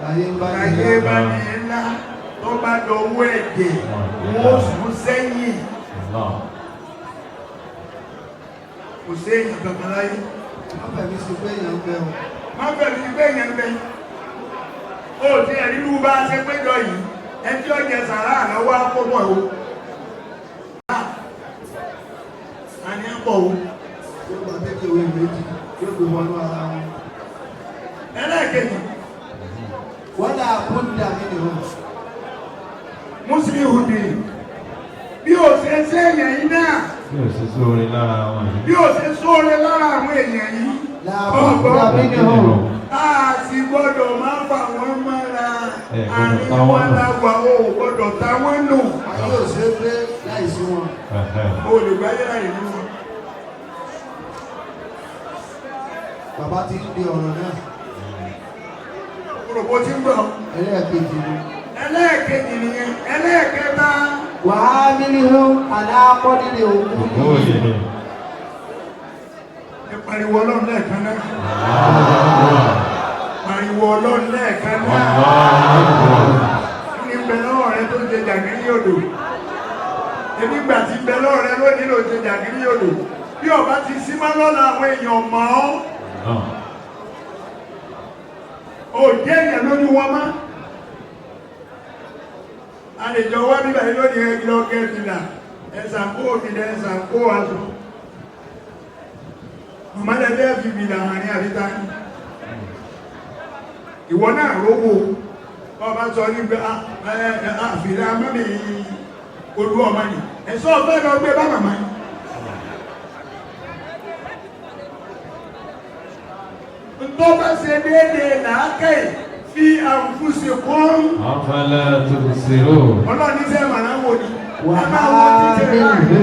Láyé bá ní Láyé bá ní ńlá tó bá dọwọ́ ẹ̀jẹ̀ wọ́n sún sẹ́yìn. Kò sí èèyàn kankan láyé. Má fẹ̀mí sí pé èèyàn ń bẹ o. Má fẹ̀mí sí pé èèyàn ń bẹ. Ó ti ẹ̀rí irú bá a ṣe péjọ yìí, ẹ tí ó jẹ sàrà lọ́wọ́ àpòpọ̀ o. Àní àpọ̀ o. Yóò gba méjì owó méjì, yóò gbé wọnú ara wọn. Ẹlẹ́ẹ̀kejì. Wọ́n dà kúndà mí ni o. Mùsùlùmí bí ó ṣe ṣe èèyàn yìí náà. Bí o ṣe sóore lára wọn yìí. Bí ó ṣe sóore lára àwọn èèyàn yìí. Làbúdà mí ni o. A sì gbọ́dọ̀ máa fà wọ́n mọ́ra. Àárín wọn láwà ó gbọ́dọ̀ ta wọ́n nù. Ayé ò ṣe é gbé láìsí wọn. O lè gbáyé láì ní wọn. Bàbá ti ń di ọ̀rọ̀ náà. Òròbó ti ń bọ̀. Ẹlẹ́ẹ̀kejì ni. Ẹlẹ́ẹ̀kejì nìyẹn. Ẹlẹ́ẹ̀kẹta. Wàá mílíọ̀nù aláàkọ́dìrì òkú. Òkú. Ẹ pariwo Ọlọ́run lẹ́ẹ̀kan náà. Pariwo Ọlọ́run lẹ́ẹ̀kan náà. Kí ni bẹ lọ́wọ́ rẹ tó ń jẹ jàgírí odò? Èmi gbà tí bẹ lọ́wọ́ rẹ lónìí ló ń jẹ jàgírí odò. Bí ọba ti sí mọ́ lọ́la àwọn èèyàn mọ̀ ọ́. Ò jẹ́ èèyàn lójú wọn mọ́. A lè jọ wá bíbá yìí lónìí ẹ lọ gẹ́ fìlà, ẹ̀sà kó fìlà, ẹ̀sà kó aṣọ. Màmá lẹ́lẹ́ fi fìlà hàn ní àbíta ní. Ìwọ náà rówó, ọba sọ ní pé àfìlà mọ́mí olú ọmọ ni. Ẹ̀sọ́ ọ̀fẹ́ lọ gbé bá màmá yìí. Tó bá ṣe déédéé làákẹ́ fi àǹfùsì kún. Afala tubsirun. Ọlọ́run ní sẹ́ màrá wò ni. Wàá mílíọ̀nù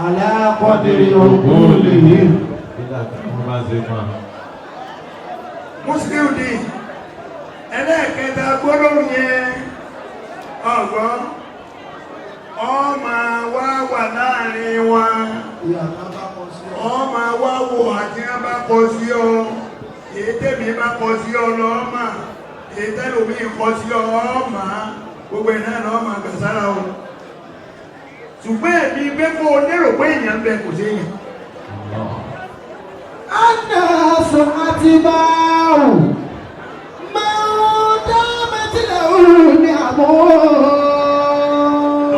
aláàkọ́dìrì òkú. Wọ́n bá ṣe mọ́. Mùsùlùmí ẹlẹ́ẹ̀kẹta gbólóhùn yẹn ọ̀gbọ́n ọmọ wa wà láàrin wọn. Ìyàtọ̀ bá kọ sí ọ. Ọmọ wa wò àti wọn bá kọ sí ọ. Èyí tèmi bá kọ sí ọ lọ́ọ́mà. Èyí tẹ́lòmí kọ sí ọ ọ́mà. Gbogbo ẹ̀ náà lọ́ọ́mà gbàsára o. Ṣùgbọ́n èmi pé kó o lérò pé èèyàn ń bẹ kò sí èèyàn. Annasu atiba'u man damat lahu ni'amu.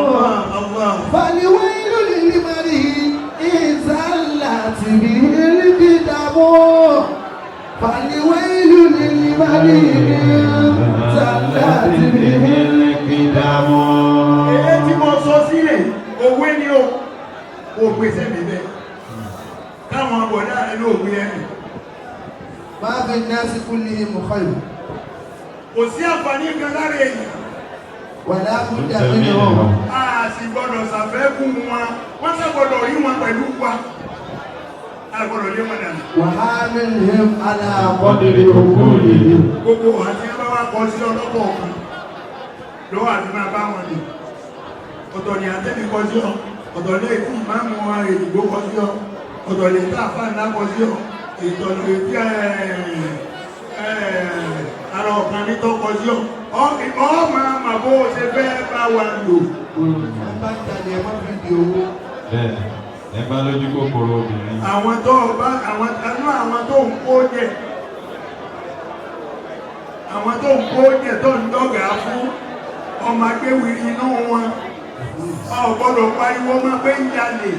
Allah, Allah. Faliwailu lilmar'i in zallat bihil kidamu. Faliwailu lilmar'i in zallat bihil. Èyí tí mo sọ sílẹ̀, òwe ni o, kò gbèsè mi bẹ́ẹ̀. Káwọn bọ̀dá rẹ̀ ló gbé ẹ̀mí. Ma fi nnasi kullihim khayr. Kò sí àǹfààní kan lára èèyàn. Wala budda minhum. A sì gbọ́dọ̀ ṣàfẹ́kù wọn, wọ́n sì gbọ́dọ̀ rí wọn pẹ̀lú wa. A gbọ́dọ̀ lé wọn dànù. وحاملهم على قدر عقولهم. Gbogbo àti ẹ bá wá kọ sí ọlọ́pọ̀ ọ̀kan lọ́wọ́ àti máa bá wọn lò. Ọ̀tọ̀ ni àtẹ́mi kọ sí ọ, ọ̀tọ̀ ní ètí ìmáàmù èdìgbò kọ sí ọ, ọ̀tọ̀ ní ètí àfáà ńlá kọ sí ọ, ìtọ̀ ní ètí ara ọ̀kan ní tó kọ sí ọ. Ọ máa mà bó o ṣe fẹ́ bá wa lò. Ẹ bá ń jalè ẹ má fi di owó. Bẹ́ẹ̀ni, ẹ bá lójú kòkòrò obìnrin. Àwọn tó bá àwọn tanú àwọn tó ń kó jẹ. kó jẹ tó ń dọ́gà fún ọmọ agbéwìrì inú wọn. Ọ gbọ́dọ̀ pariwo mọ́ pé ń jalè.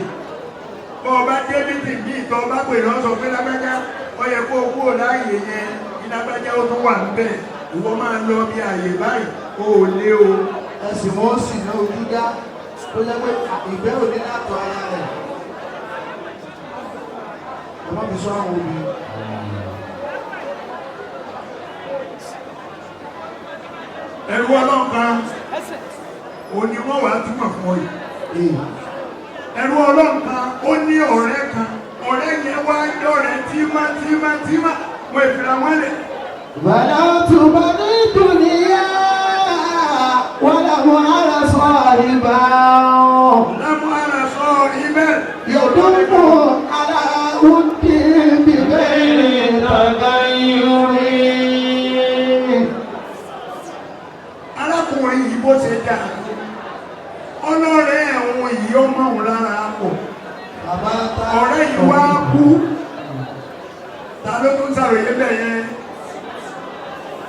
Bọ́ ọba débìtì bí ìtọ́ bá pè lọ́ sọ pé lágbájá ó yẹ kó o kúrò láàyè yẹn ní lágbájá ó tún wà níbẹ̀. Ìwọ máa lọ bí àyè báyìí o ò lé o. Ẹ̀sìn wọn sì ná ojú dá tó jẹ́ pé ìgbẹ́ òní látọ̀ ara rẹ̀. Ẹ má fi sọ àwọn obìnrin. Ẹrú ọlọ́kan òní wọ́n wàá túmọ̀ fún ọ yìí. Ẹrú ọlọ́run kan ó ní ọ̀rẹ́ kan, ọ̀rẹ́ yẹn wá dọ̀rẹ́ tímá tímá tímá wọn ìfira wọn lẹ̀. بلوت بني الدنيا ولم أر صاحبا Lámú ara sọ ibẹ̀. يدل على ودي بغير تغير. Arákùnrin yìí bó ṣe dà, ọlọ́rẹ́ ẹ̀hún yìí ó mọ̀ òun lára pọ̀. Ọ̀rẹ́ yìí wá kú. Ta ló tún ṣàròyé bẹ̀ yẹn?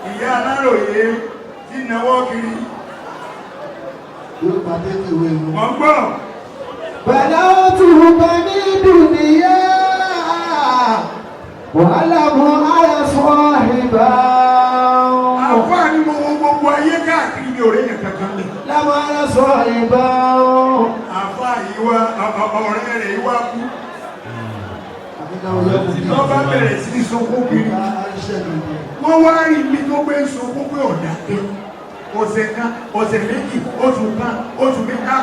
Ìyá aláròyé tí náwó kiri. Yóò pàdé ìwé wọn. Wọ́n gbọ́. بلوت بني الدنيا ولم أر صاحبا. Àfáà ni mo wo gbogbo ayé káàkiri mi ò rí yẹn kankan lẹ̀. لم أر صاحبا. Àfáà yìí wá ọ̀rẹ́ rẹ̀ yìí wá kú. Lọ́ bá bẹ̀rẹ̀ sí ní sunkún kiri. Wọ́n wá rí ibi tó gbé ń sunkún pé ọ̀dà dé. Ọ̀sẹ̀ kan, ọ̀sẹ̀ méjì, oṣù kan, oṣù mẹ́ta.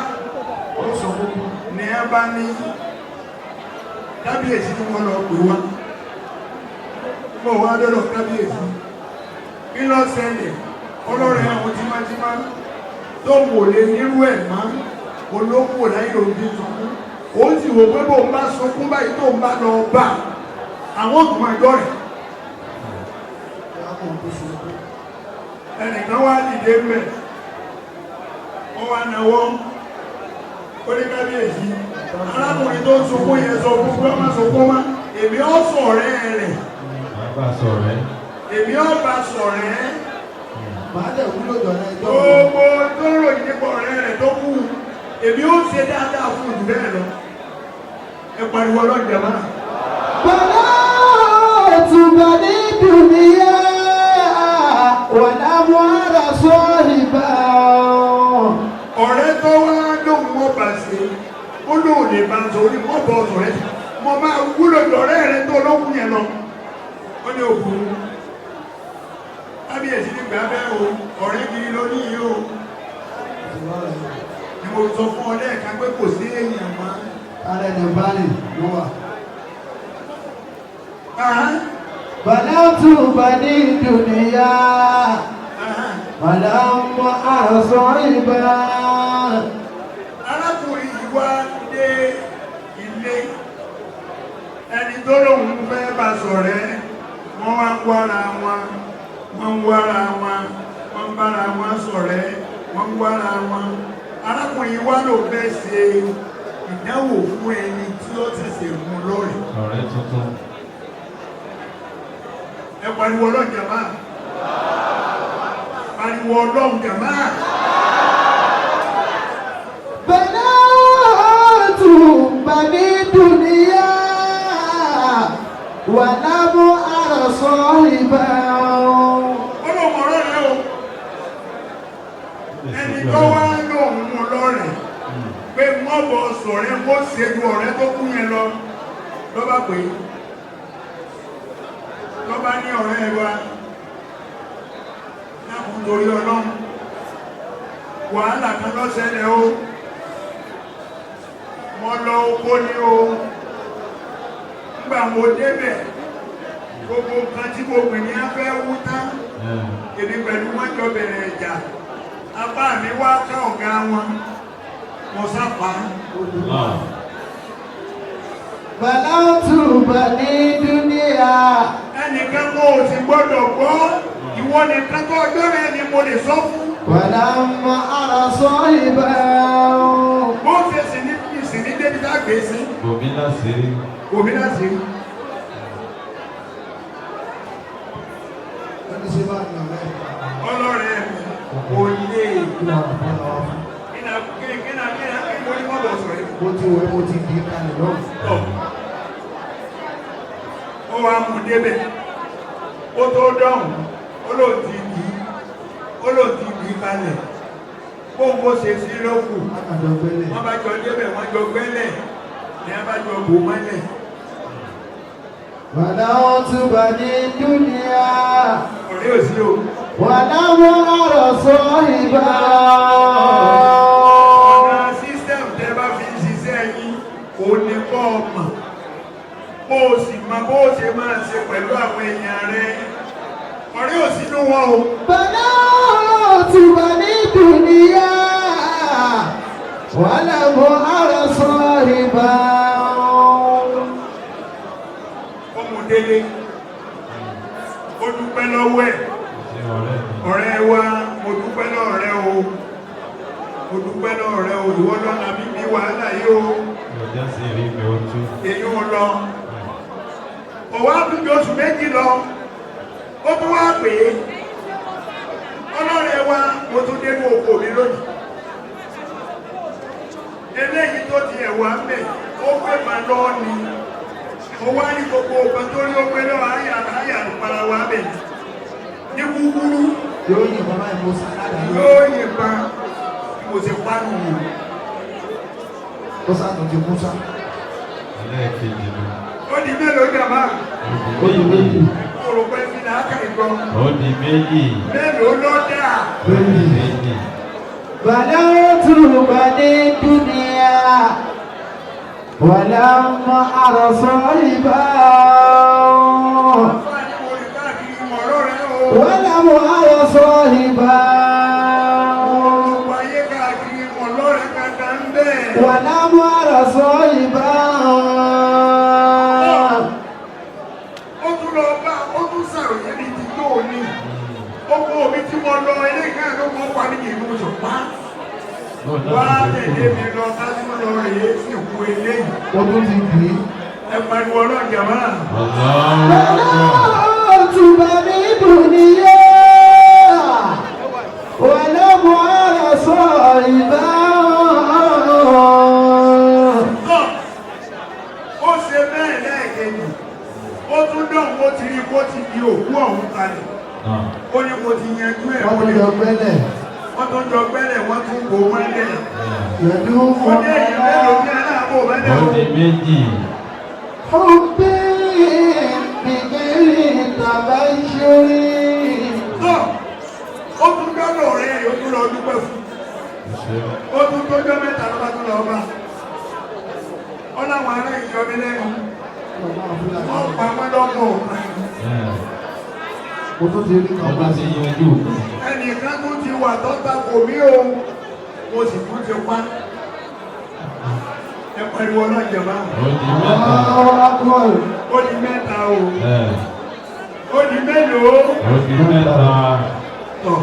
Ní ẹ bá ní kábíyèsí tí wọ́n lọ pè wá. Mo wá dọ́dọ̀ kábíyèsí. Kí ló ṣẹlẹ̀? Ọlọ́rẹ̀ àwọn tímátímá tó wò lé nírú ẹ̀ mọ́ olókùn láyé òbí sunkún. Ó sì wò pé bóun bá sunkún báyìí tó ń bá lọ bá àwọn òtún máa jọ rẹ̀. Ẹnìkan wá dìde mẹ́, ó wá náwó, ó ní kábíyèsí, arákùnrin tó ń sunkún yẹn sọ fún pé ọmọ sunkún mọ́, èmi ó sọ̀rẹ́ rẹ̀, Bàbá sọ̀rẹ́. èmi ó bá sọ̀rẹ́. Màá dẹ̀ wúlò dọ̀rẹ́ ẹjọ́. Gbogbo tó ròyìn nípa ọ̀rẹ́ rẹ̀ tó kú, èmi ó ṣe dáadáa fún jù bẹ́ẹ̀ lọ. Ẹ pariwo ọlọ́run jàmá. بلوت بني الدنيا ولم أر صاحبا. Ọ̀rẹ́ tó wá lóhun mọ́ bá ṣe, ó lóun lè bá sọ orí mọ́ bọ́ ọ̀rẹ́, mo máa wúlò lọ́rẹ́ rẹ tó lóhun yẹn lọ. Ó ní òkú. Kábíyèsí ní gbà bẹ́ẹ̀ o, ọ̀rẹ́ gidi ló ní yìí o. Ni mo sọ fún ọ lẹ́ẹ̀kan pé kò sí èèyàn mọ́. Ara ẹni báyìí ló wà. Ahán, بلوت بني الدنيا ahán. ولم أر صاحبا. Arákùnrin yìí wá dé ilé ẹni tó lóun fẹ́ bá ṣọ̀rẹ́, wọ́n wá ń wára wọn, wọ́n ń wára wọn, wọ́n ń bára wọn ṣọ̀rẹ́, wọ́n ń wára wọn. Arákùnrin yìí wá ló fẹ́ ṣe ìdánwò fún ẹni tí ó ṣẹ̀ṣẹ̀ mú lọ́rẹ̀ẹ́. Ọ̀rẹ́ tuntun. Ẹ pariwo ọlọ́run jàmá, pariwo ọlọ́run jàmá. بنات بني الدنيا ولم أر صاحبا. Ọlọ́run ọ̀rọ̀ rẹ o. Ẹni tó wá lóun mú lọ́rẹ̀ẹ́ pé wọ́n bọ̀ sọ̀rẹ́, wọ́n ṣe ju ọ̀rẹ́ tó kú yẹn lọ, lọ́ba pé lọ́ba ní ọ̀rẹ́ wa lákùn torí ọlọ́run, wàhálà kan ló ṣẹlẹ̀ o, mo lọ oko ní o, nígbà mo débẹ̀ gbogbo nǹkan tí mo gbìn ní afẹ́ wú tán, èmi pẹ̀lú wọn jọ bẹ̀rẹ̀ ìjà, apá mi wá ká ọ̀gá wọn, mo sápa. بلوت بني الدنيا. Ẹnìkan kó o sì gbọ́dọ̀ gbọ́, ìwọ nìkan tó ọjọ́ rẹ ni mo lè sọ fún. ولم أر صاحبا. Bó ṣe sì ní ìsìn ní débi tá a gbé sí. Bòmí láṣìírí. Òmí láti rí. Wọ́n ní ṣe bá ń lọ rẹ̀. Ọlọ Kò lè. Kí ló wà fún ọ? Kí ni kí ni kí ni kí ni mo ní mọ́ bọ̀ sọ̀rọ̀ yìí? Mo ti wẹ̀, mo ti dì í kalẹ̀ lọ́rùn. Tọ̀. Ó wá mú débẹ̀. Ó tó dọ̀hùn. Ó lò ti dì í. Ó lò ti dì í kalẹ̀. Bóun bó ṣe sí lókù. Àkàndọ̀ gbẹ́lẹ̀. Wọ́n bá jọ débẹ̀, wọ́n jọ gbẹ́lẹ̀. Ní wọ́n bá jọ bò mọ́lẹ̀. بلوت بني الدنيا Ọ̀rẹ́ ò sí o. ولم أر صاحبا. Ọ̀nà system tẹ́ bá fi ń ṣiṣẹ́ yín, kò ní kọ́ ọ mọ̀. Bó o sì mọ bó o ṣe máa ṣe pẹ̀lú àwọn èèyàn rẹ. Ọ̀rẹ́ ò sínú wọn o. بلوت بني الدنيا ولم أر صاحبا. Ó mú délé. Ó dúpẹ́ lọ́wọ́ ẹ̀. Ṣé ọ̀rẹ́ mi? Ọ̀rẹ́ wa, mo dúpẹ́ lọ́wọ́ rẹ o. Mo dúpẹ́ lọ́wọ́ rẹ o. Ìwọ lọ́nà mi bí wàhálà yìí o. Ọjà sì rí mi ó tú. Èyí ò lọ. Ọ̀wá tún ju oṣù 2 lọ. Ó tún wá pè é. Ọlọ́rẹ̀ wa, mo tún dénú oko mi lónìí. Eléyìí tó ti ẹ̀wà ń bẹ̀, ó gbé màá lọ ni. Mo wá ní gbogbo ọ̀kan tó rí ó gbé lọ́wọ́ àyà àyà ìpara wa bẹ̀. Ní kúkúrú Yóò yìnbọn báyìí, mo sá ládàá lórí. yóò yìnbọn bí mo ṣe pánú wò. Ó sàtún ti kú sá. Ẹlẹ́ẹ̀kejì ló. Ó di mélòó jàmbá? Ó di méjì. Mo rò pé fi làákà ìgbọ́. Ó di méjì. Mélòó ló dà? Ó di méjì. بلوت بني الدنيا ولم أر صاحبا. Àfáàní mo rìn káàkiri mọ̀rọ̀ rẹ o. ولم أر صاحبا. Gbogbo ayé káàkiri mọ̀rọ̀ rẹ kankan ń bẹ̀. ولم أر صاحبا. Ó tún lọ bá ó tún sàròyé ní ti tó ní. Ó kó omi tí mo lọ eléyìí náà ló mọ́ pa ní ìlú Ṣọ̀pá. Wá tẹ̀lé mi lọ ká tún lọ rèé sìnkú eléyìí. Ó tún ti dì í. Ẹ pariwo ọlọ́jà máa. بلوت بني الدنيا ولم أر صاحبا. Tọ́ ó ṣe bẹ́ẹ̀ lẹ́ẹ̀kejì. Ó tún dọ̀hún ó ti rí kó ti di òkú ọ̀hún kalẹ̀. Ó ní mo ti yanjú ẹ̀ Wọ́n wọlé. tún jọ gbẹ́lẹ̀. Wọ́n tún jọ gbẹ́lẹ̀, wọ́n tún bò mọ́lẹ̀. Pẹ̀lú Ó ní èèyàn mélòó ní aláàbò mọ́lẹ̀ Ó o. di méjì. حبي بغير تبشر. Tọ́ ó tún dọ́dọ̀ ọ̀rẹ́ rẹ̀, ó tún lọ dúpẹ́ fún. Ṣé Ó tún tójọ́ mẹ́ta ló bá tún lọ bá. Ó láwọn ará ìjọ mi lẹ́nu. Wọ́n pa wọ́n lọ́mọ òun. Mo tún ti rí kan Ó bá tún ti yanjú. Ẹnìkan tún ti wà tó takò mí o. Mo sì tún ti pa. Ẹ pariwo ọlọ́jà máa. Ó di mẹ́ta. Allahu Akbar. Ó di mẹ́ta o. Ó di mélòó? Ó di mẹ́ta. Tọ̀.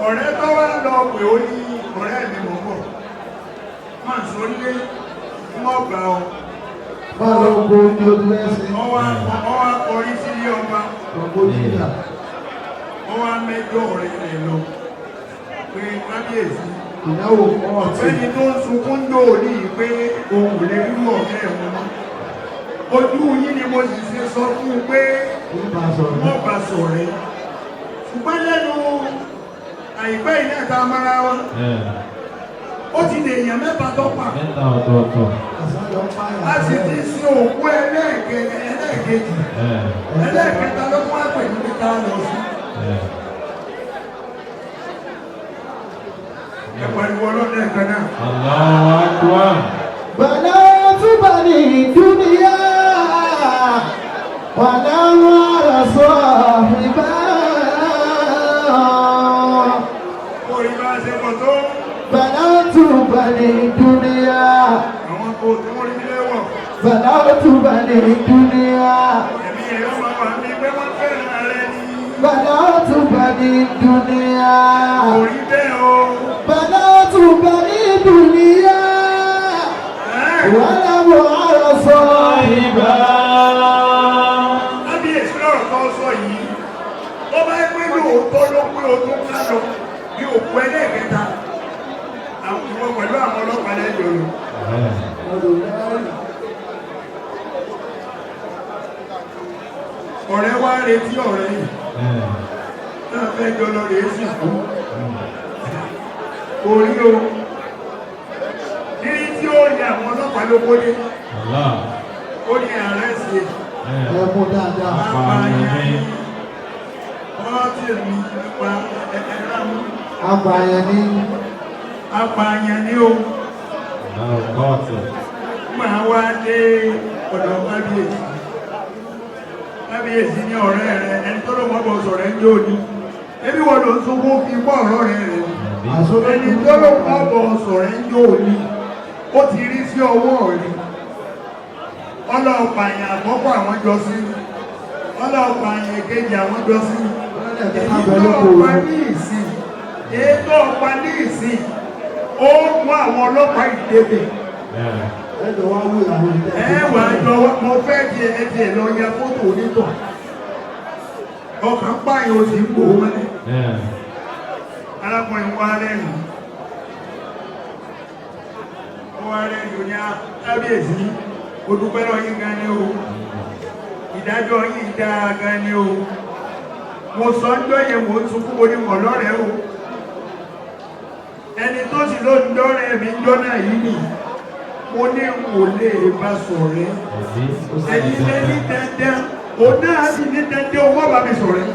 Ọ̀rẹ́ tó wá lọ pé ó ní ọ̀rẹ́ mi mọ̀ bọ̀. Máa ń sọ nílé, wọ́n gbà ọ́. Máa lọ gbó ní ojú ẹsẹ̀. Wọ́n wá kọrí sílé ọba. Ọ̀gbọ́n nígbà. Wọ́n wá mẹ́jọ ọ̀rẹ́ rẹ̀ lọ. Pé kábíyèsí. Ìnáwó kọ́ọ̀tì. Ọ̀gbẹ́ni tó ń sunkún dò ní pé òun ò lè rú ọ̀rẹ́ wọn mọ́. Ojú yín ni mo sì ṣe sọ fún un pé Ń bá sọ̀rọ̀. wọ́n bá sọ̀rẹ́. Ṣùgbọ́n lẹ́nu àìpẹ́ yìí náà tá a mọ́ra wọn. Ó ti dè èèyàn mẹ́ta tó pa. Mẹ́ta ọ̀tọ̀ọ̀tọ̀. Àsọyọ̀ pààyà. A sì ti sin òkú ẹlẹ́ẹ̀kejì. Ẹlẹ́ẹ̀kẹta ló tún wá pẹ̀lú pé ká lọ sí. Ẹ pariwo ọlọ́dẹ kan náà. Allahu Akbar. بلوت بني الدنيا ولم أر صاحبا. Orí bá ṣe pọ̀ tó. بلوت بني الدنيا. Àwọn kò tí wọ́n rí lẹ́wọ̀. بلوت بني الدنيا. Ẹ̀mí rẹ̀ ọmọ wà ní pé wọ́n fẹ́ràn rẹ ni. بلوت بني الدنيا. Kò rí bẹ́ẹ̀ o. بلوت بني الدنيا ولم أر صاحبا. Kábíyèsí lọ́rọ̀ tó sọ yìí. Ó bá pé lóòótọ́ ló pé o tún ká lọ. Bí òkú ẹlẹ́ẹ̀kẹta, àwọn ìwọ pẹ̀lú àwọn ọlọ́pàá lẹ́jọ́ lọ. Ọ̀rẹ́ wá retí ọ̀rẹ́ yìí náà fẹ́ jọ lọ rèé sì kú. Orí o, nírí tí ó rí àwọn ọlọ́pàá ló kó dé, ó ní ààrẹ sí i. Ẹ mú dáadáa. Apààyàn ni ọtí mi nípa ẹ̀rọ Apààyàn ní apààyàn ni o. Máa wá dé ọ̀dọ̀ kábíyèsí. Kábíyèsí ní ọ̀rẹ́ rẹ̀ ẹni tó ló mọ́ bọ̀ sọ̀rọ̀ ẹ̀ ń jó ní. Ebi wọ́n ló ń sunkún fi bọ́ ọ̀rọ̀ rẹ̀ rẹ̀. Ẹni tó ló mọ́ bọ̀ sọ̀rọ̀ ẹ̀ ń jó ní. Ó ti rí sí ọwọ́ rẹ̀. Ọlọ́pàá yẹn àkọ́kọ́ àwọn jọ sí. Ọlọ́pàá yẹn kejì àwọn jọ sí. Èyí tó ọ̀pá ní ìsìn. Èyí tó ọ̀pá ní ìsìn. Ó mú àwọn ọlọ́pàá ìdébẹ̀. Ẹjọ́ wá wú ìyàwó ìtẹ́. Ẹ wà jọ mo fẹ́ di ẹ di ẹ lọ ya fótó onítọ̀. Ọkàn pààyàn ó sì ń gbòó mọ́lẹ̀. Arákùnrin wa rẹ́rìn. Ó wá rẹ́rìn ó ní kábíyèsí. Mo dúpẹ́ lọ yín gan ni o. Ìdájọ́ yín dáa gan ni o. Mo sọ ń jọ́ yẹn mo ń sunkún mo ní mọ̀ lọ́rẹ̀ẹ́ o. Ẹni tó sì ló ń dọ́rẹ̀ẹ́ mi ń jọ́ náà yìí nìyí. Mo ní wò lè bá sọ̀rẹ́. Ẹ̀yin lé ní dandan, òun náà sì ní dandan owó bá mi sọ̀rẹ́.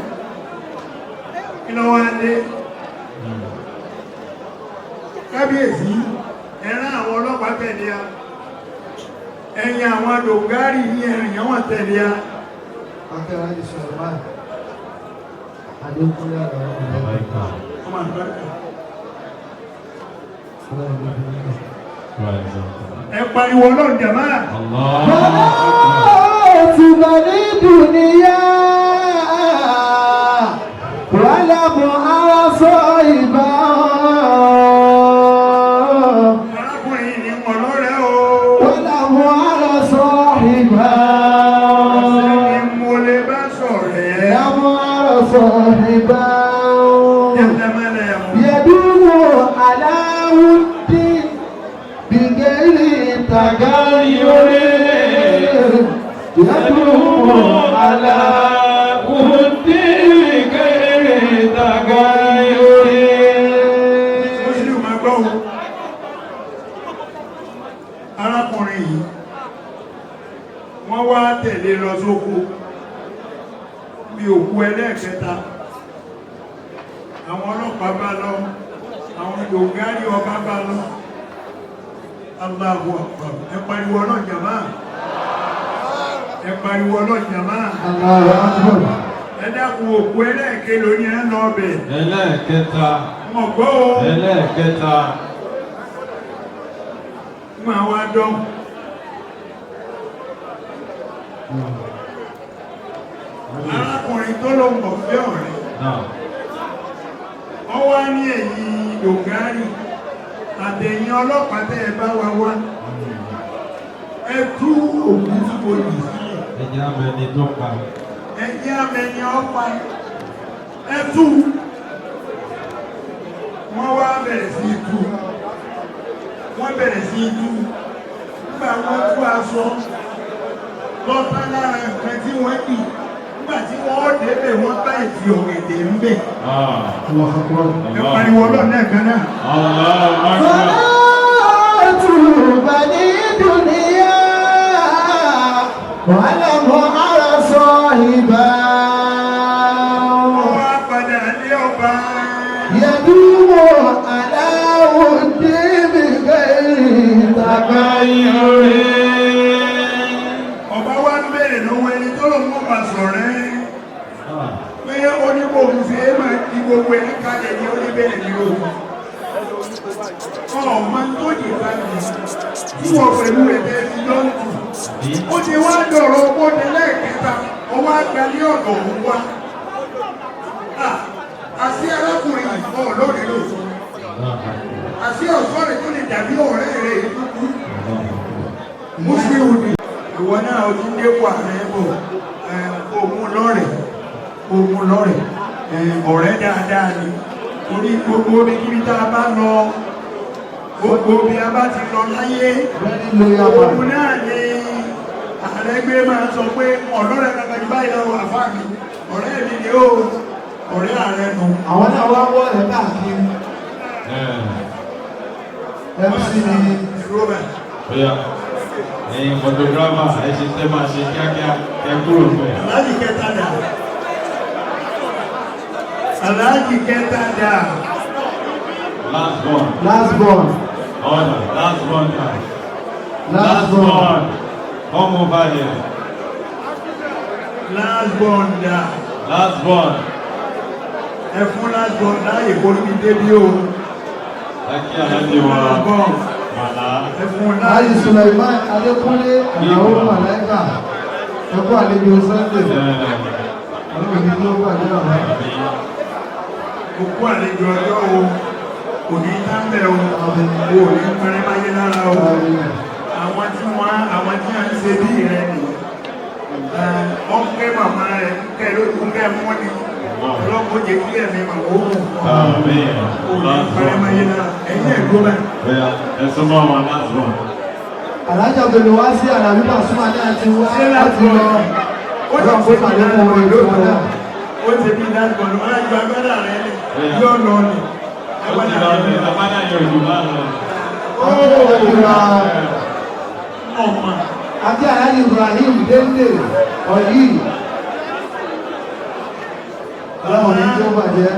Kí ló wá dé? Kábíyèsí, ẹ̀rán àwọn ọlọ́pàá tẹ̀lé a. Ẹ̀yìn àwọn dògárì ní ẹ̀rìn àwọn tẹ̀lé a. Akẹ́rẹ́ ti sọ̀rọ̀ báyìí. Adékúnlé àlọ́ ọ̀rẹ́. Ọmọ àlùbáríkà. Ẹ pariwo Ọlọ́run jàmá. Bàbá dùnìyà wàlámù aṣọ ìbá. Arákùnrin ni wọ́n lọ́rẹ́ o. Wàlámù aṣọ ìbá. Ẹni mo lè bá sọ̀rẹ́. Wàlámù aṣọ ìbá. Jẹ́ńtẹ́mẹ́lẹ̀ mú. Yẹ̀dúró aláwùdí bìgẹ́rì tàgáyọ̀rẹ́. Yẹ̀dúró Muslim máa gbọ́ o. Arákùnrin yìí, wọ́n wá tẹ̀lé lọ sóko bí òkú ẹlẹ́ẹ̀kẹta. Àwọn ọlọ́pàá bá lọ, àwọn dògárí ọba bá lọ. Allahu Akbar. Ẹ pariwo Ọlọ́run jàmá. Ẹ pariwo Ọlọ́run jàmá. Allahu Akbar. Ẹ dákun òkú ẹlẹ́ẹ̀kẹ́ lóní ẹ lọ bẹ̀. Ẹlẹ́ẹ̀kẹta. Mọ̀ gbọ́ o. Ẹlẹ́ẹ̀kẹta. Máa wá dán. Arákùnrin tó ló ń bọ̀ fẹ́ ọ̀rẹ́. Ọ wá ní ẹ̀yìn dògárì àtẹ̀yìn ọlọ́pàá tẹ́ ẹ bá wa wá. Ẹ tú òkú tí mo jù sílẹ̀. Ẹjẹ́ amẹni tó pa. Ẹ̀yìn amẹni ọ̀pá. Ẹ tú. Wọ́n wá bẹ̀rẹ̀ sí í tú. Wọ́n bẹ̀rẹ̀ sí í tú. Nígbà wọ́n tú aṣọ lọ́tà lára nǹkan tí wọ́n dì. Nígbà tí wọ́n débẹ̀ wọ́n bá ìdí ọ̀gẹ̀dẹ̀ ń bẹ̀. Allahu Akbar. Ẹ pariwo Ọlọ́run lẹ́ẹ̀kan náà. Allahu Akbar. Salatu bani dunya wàlámù aṣọ ìbá. Wọ́n wá padà lé ọba. Yẹ̀dúró aláwùdí bìgẹ́rì tàgáyọ̀rẹ́. Ọba wa ń bèrè lọ́wọ́ ẹni tó lòun mọ̀ bá sọ̀rẹ́. Pé ó ní bò ń ṣe é máa di gbogbo ẹni kalẹ̀ ní oníbẹ̀rẹ̀ ní o. Ọmọ tó dì kalẹ̀ tí wọ́n pẹ̀lú ẹ̀jẹ̀ ti lọ́ǹtù. Ó ti wá dọ̀rọ̀ bóde lẹ́ẹ̀kẹta, ọwọ́ àgbálẹ́ ọ̀dọ̀ òun wá. Àṣé arákùnrin ìfọ̀ lónìí lóòótọ́. Àṣé ọ̀ṣọ́ rẹ̀ tó lè dàbí ọ̀rẹ́ rẹ̀ yìí tó kú. Muslim ni ìwọ náà o ti ń dépò ààrẹ bọ̀ òun lọ́rẹ̀ òun lọ́rẹ̀ ọ̀rẹ́ dáadáa ni. Torí gbogbo omi kíbi tá a bá lọ, gbogbo bí a bá ti lọ láyé, Very loyal òun man. náà ni àrẹ́gbé máa sọ pé ọ̀lọ́rẹ̀ kankan jù báyìí lọ́wọ́ àfáà mi, ọ̀rẹ́ mi ni ó, ọ̀rẹ́ ààrẹ nù. Àwọn náà wá wọ́ ẹ̀ káàkiri. MC ni Robert. Oya, ẹ̀yin photographer, ẹ ṣe tẹ́ máa ṣe kíákíá, ẹ kúrò fẹ́. Aláàjì kẹta dà. Aláàjì kẹta dà. Last one. Last born. Order. Last one now. Last born. Come over here. Last born dà. Last one. Ẹ fún last born láàyè kó mi débi o. Ẹ kí aláàjì wa Last born. Màlá. Ẹ fún Láyé láàyè. Suleiman Adékúnlé Àlàó Màláíkà. Ẹ kú àlejò Sunday. Ọlọ́run ní ló wà ní ọ̀rẹ́. Òkú àlejò ọjọ́ o. Kò ní tábẹ̀ o. O ò ní pẹrẹ máyé lára o. Àwọn tí wọ́n àwọn tí wọ́n ń ṣe bí rẹ nìyẹn. Wọ́n kẹ́ màmá rẹ̀ kẹ́ lójú kẹ́ mọ́ ni. Ọlọ́pàá jẹ́ kí ẹ̀mí màmá ó mú. Àmín. O ò ní Last pẹrẹ one. máyé lára. Ẹ̀yin ẹ̀ gbọ́ báyìí. Oya, ẹ súnmọ́ wọn last one. Alájà Bello wá sí Àlàbí Pasuma náà ti wá Ṣé láti lọ. ó ti Ọlọ́run kó ṣe bí sàlékún oore fún wọn náà. ó ti bí lásìkò lọ á ju agbádá rẹ lẹ yóò lọ ni Ó ti agbádá lọ rẹ ní lẹ agbádá yóò jù bá lọ. ọmọ Àti Aláàjì Ibrahim Dende Ọ̀yí. Ọlọ́run ní tó bàjẹ́.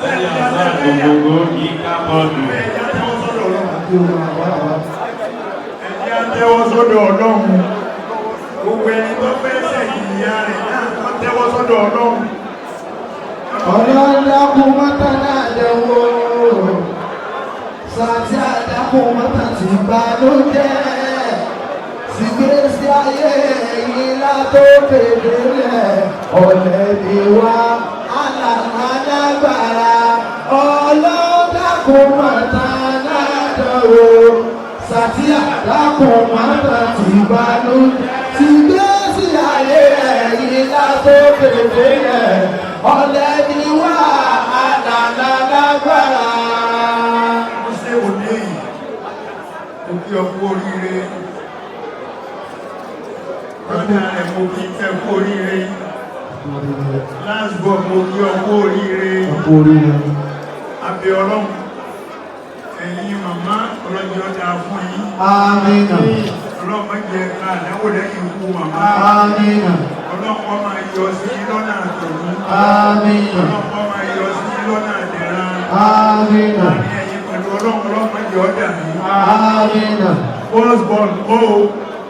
Lẹ́yìn àṣà gbogbogbò yìí ká bọ́ọ̀lù. ẹ̀jẹ̀ àtẹwọ́ sọ́dọ̀ Ọlọ́run Àti òun àwọn àwọn. ẹ̀jẹ̀ àtẹwọ́ sọ́dọ̀ Ọlọ́run gbogbo ẹni tó fẹ́ sẹ̀yìn ìyá rẹ̀ náà tó tẹ́wọ́ sọ́dọ̀ Ọlọ́run Ọlọ́dàkùn mọ́tà náà lẹ́wọ́. Sàtì àdàkùn mọ́tà tí bá ló jẹ́. Sìgbésí ayé yìí látó kéde lẹ̀. Ọ̀lẹ́ ni wá alàlágbára. Ọlọ́dàkùn mọ́tà náà dánwò. Sàtì àdàkùn mọ́tà tí bá ló jẹ́. Sìgbésí ayé yìí látó kéde lẹ̀. Ọ̀lẹ́ ni wá alàlágbára. Ó ṣe òde yìí mo kí ọ kú oríire lọ́dà rẹ̀ mo kí ẹ kú oríire last born mo kí ọ kú oríire. Àbí Ọlọ́run ẹ̀yin màmá ọlọ́jọ́ dáa fún yín. Amina. Ọlọ́run má jẹ́ ká àdáwò lẹ́yìn ikú màmá. Amina. Ọlọ́run kó máa yọ sí yín lọ́nà àtọ̀run. Amina. Ọlọ́run kó máa yọ sí yín lọ́nà àdẹ̀rà. Amina. Àní ẹ̀yin pẹ̀lú Ọlọ́run Ọlọ́run má jẹ́ ó dà yín. Amina. First born ó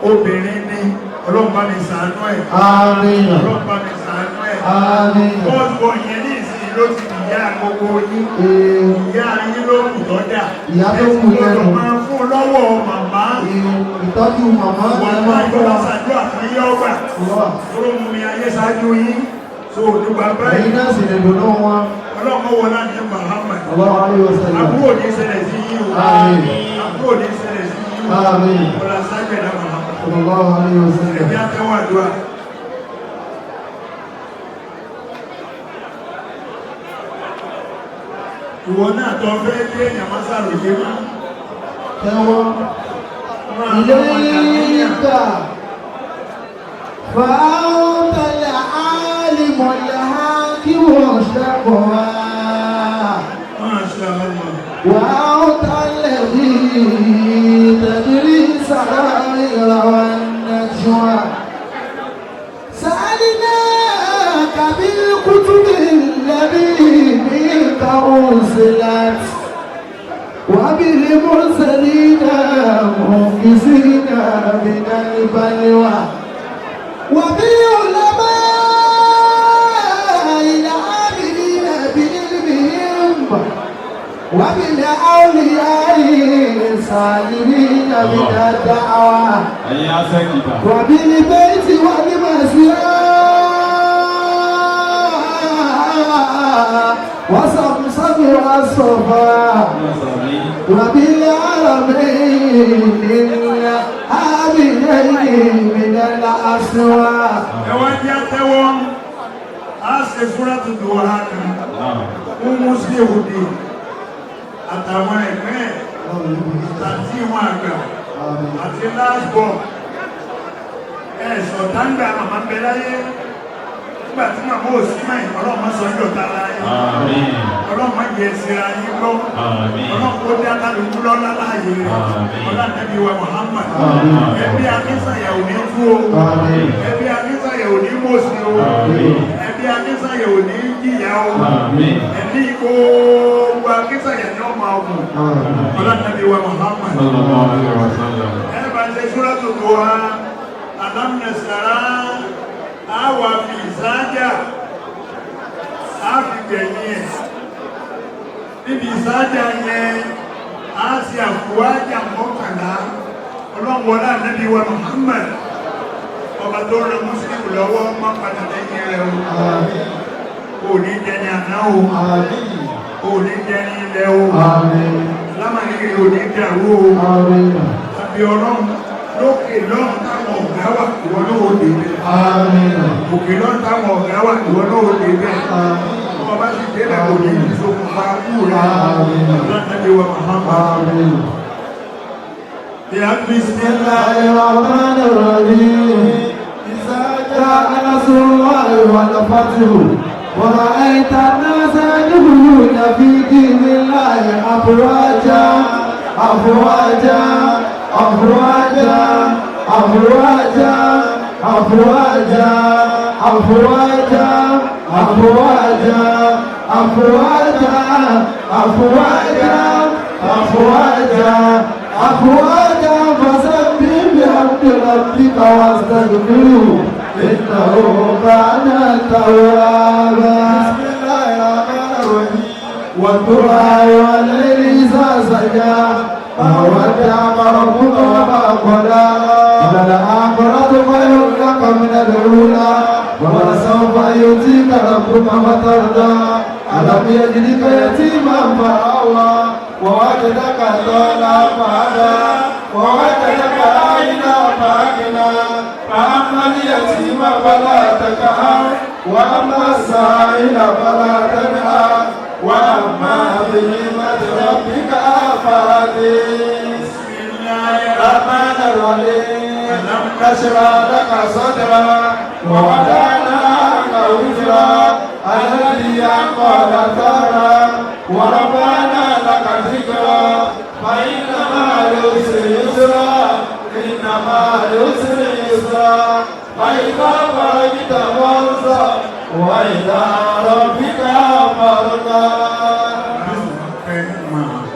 obìnrin ni Ọlọ́run bá mi ṣàánú ẹ̀. Amina. Ọlọ́run bá mi ṣàánú ẹ̀. Amina. First born yẹn ní ìsìn ló ti dìyà gbogbo yín. Ee, Ìyá yín ló kù tó dà. Ìyá tó kù Ẹ sì gbọ́dọ̀ lẹ́nu. máa fún lọ́wọ́ màmá. Ìtọ́jú màmá Wọ́n ẹ máa máa ń fún gbọ́dọ̀ wa. ṣàdúrà fún yín ọgbà. Ọlọ́wà. Tóró mú mi ayé ṣáájú yín. So òdùgbà Ẹ̀yin báyìí. náà sì lè dùnú wọn. Ọlọ́mọ wo náà ní Muhammad. Allahu alayhi wa sallam. Àbúrò ní ṣẹlẹ̀ sí yín o. Àmín. Àbúrò ní ṣẹlẹ̀ sí yín o. Àmín. Ọlá ṣáájú ẹ̀dá Muhammad. Sallallahu alayhi wa sallam. Ẹ̀mí àtẹ́wọ́ àdúrà. Ìwọ náà tó fẹ́ lé èèyàn má ṣàròyé má. Tẹ́wọ́. Máa bá wọn dà níyàn. إليك فأنت العالم الحاكم الشقوى Masha Allah. وأنت الذي تدري السرائر والنجوى سألناك بالكتب الذي منك أرسلت وبالمرسلين منقذين من البلوى وبالعلماء العاملين بعلمهم وبالأولياء الصالحين من الدعوة Ẹ̀yin asẹ́kìtà. وبالبيت والمسيا وصمصم والصفا Wọ́n sọ ní وبالعربين العابدين من الأسواق. Ẹ wá jẹ́ àtẹ́wọ́. A ṣe súrátù Duha kan fún Muslihuddin àtàwọn ẹ̀gbẹ́ ẹ̀ àti ìwọ̀n àgbà àti last born. Ẹ̀ sọ̀tàǹgbà màmá ń bẹ láyé nígbà tí màmá ò sí mọ́, ọlọ́mọ sọ ní ọ̀tá láyé. Àmín. Ọlọ́mọ yẹ síra yín gbọ́. Àmín. Ọlọ́mọ ó dá kálukú lọ́lá láàyè rẹ̀. Àmín. Ọlá Nábì wa Muhammad. Àmín. Ẹbí Akínsànyà ò ní kú o. Àmín. Ẹbí Akínsànyà ò ní mọ̀ọ́sí o. Àmín. Ẹbí Akínsànyà ò ní jìyà o. Àmín. Ẹbí gbogbo Akínsànyà ní ọmọ ọgùn. Ọlá Nábì wa Muhammad. Sallallahu alaihi wasallam. Ẹ bá ṣe súrátù Duha, Alam nashrah, á wà fi ìsáájà, á fi gbẹ̀yìn ẹ̀. Níbi ìsáájà yẹn, á ṣe àfúwájà 11. Ọlọ́run Ànábì wa Muhammad, ọba tó ràn Mùsùlùmí lọ́wọ́, má padà lẹ́yìn rẹ̀ o. Kò ní jẹni àná o, kò ní jẹni ilẹ̀ o, lámàrí rẹ̀ ò ní dàrú o. Àbí Ọlọ́run lókè lọ́run táwọn ọ̀gá wà, ìwọ náà ó dé bẹ́ẹ̀. Òkè lọ́run táwọn ọ̀gá wà, ìwọ náà ó dé bẹ́ẹ̀. Ọmọ bá sì débẹ̀, kò ní ìṣokùnfà kú rẹ̀. Ànábì wa Muhammad. Bí a fi بسم الله الرحمن الرحيم. إذا جاء نصر الله والفتح ورأيت الناس يدخلون في دين الله أفواجا أفواجا أفواجا أفواجا أفواجا أفواجا أفواجا أفواجا أفواجا أفواجا أفواجا، فسبح بحمد ربك واستغفره إنه كان توابا. بسم الله الرحمن الرحيم. والضحى والليل إذا سجى، ما ودعك ربك وما قلى، وللآخرة خير لك من الأولى، ولسوف يعطيك ربك فترضى. ألم يجدك يتيما فآوى، ووجدك ضالا فهدى، ووجدك عائلا فأغنى. فأما اليتيم فلا تقهر، وأما السائل فلا تنهر، وأما بنعمة ربك فحدث. بسم الله الرحمن الرحيم. ألم نشرح لك صدرا ووضعنا عنك وزرا الذي أنقض ظهرا ورفعنا لك ذكرا، فإن مع العسر يسرا، إن مع العسر يسرا، فإذا فرغت فانصب وإلى ربك فارغب.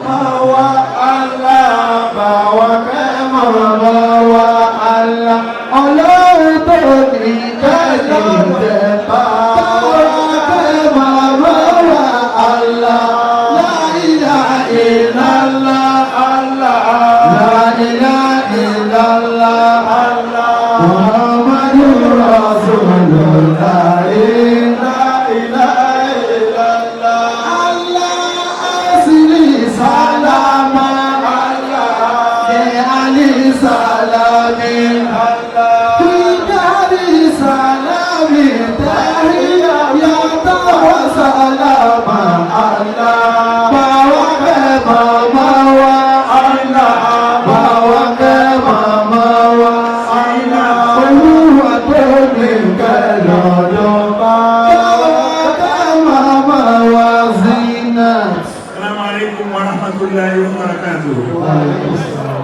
Báwa Allah, báwa kẹ́ màmá wa Allah, Ọlọ́run tó ní kẹ́lí tẹ̀, báwa kẹ́ màmá wa Allah. La ilaha illallah Allah, la ilaha illallah Allah, Muhammadur Rasulullah. La ilaha illallah Allah, asili salama Allah, ali salami Allah, fi salami tahiyya ya wa salama Allah, bawa ke mama wa Allah, bawa ke mama wa Allah, Olúwa tó ní kẹlọ́dọ̀, bawa ke mama wa Zinat. Assalamu alaikum warahmatullahi wabarakatuh. Wa alaikum.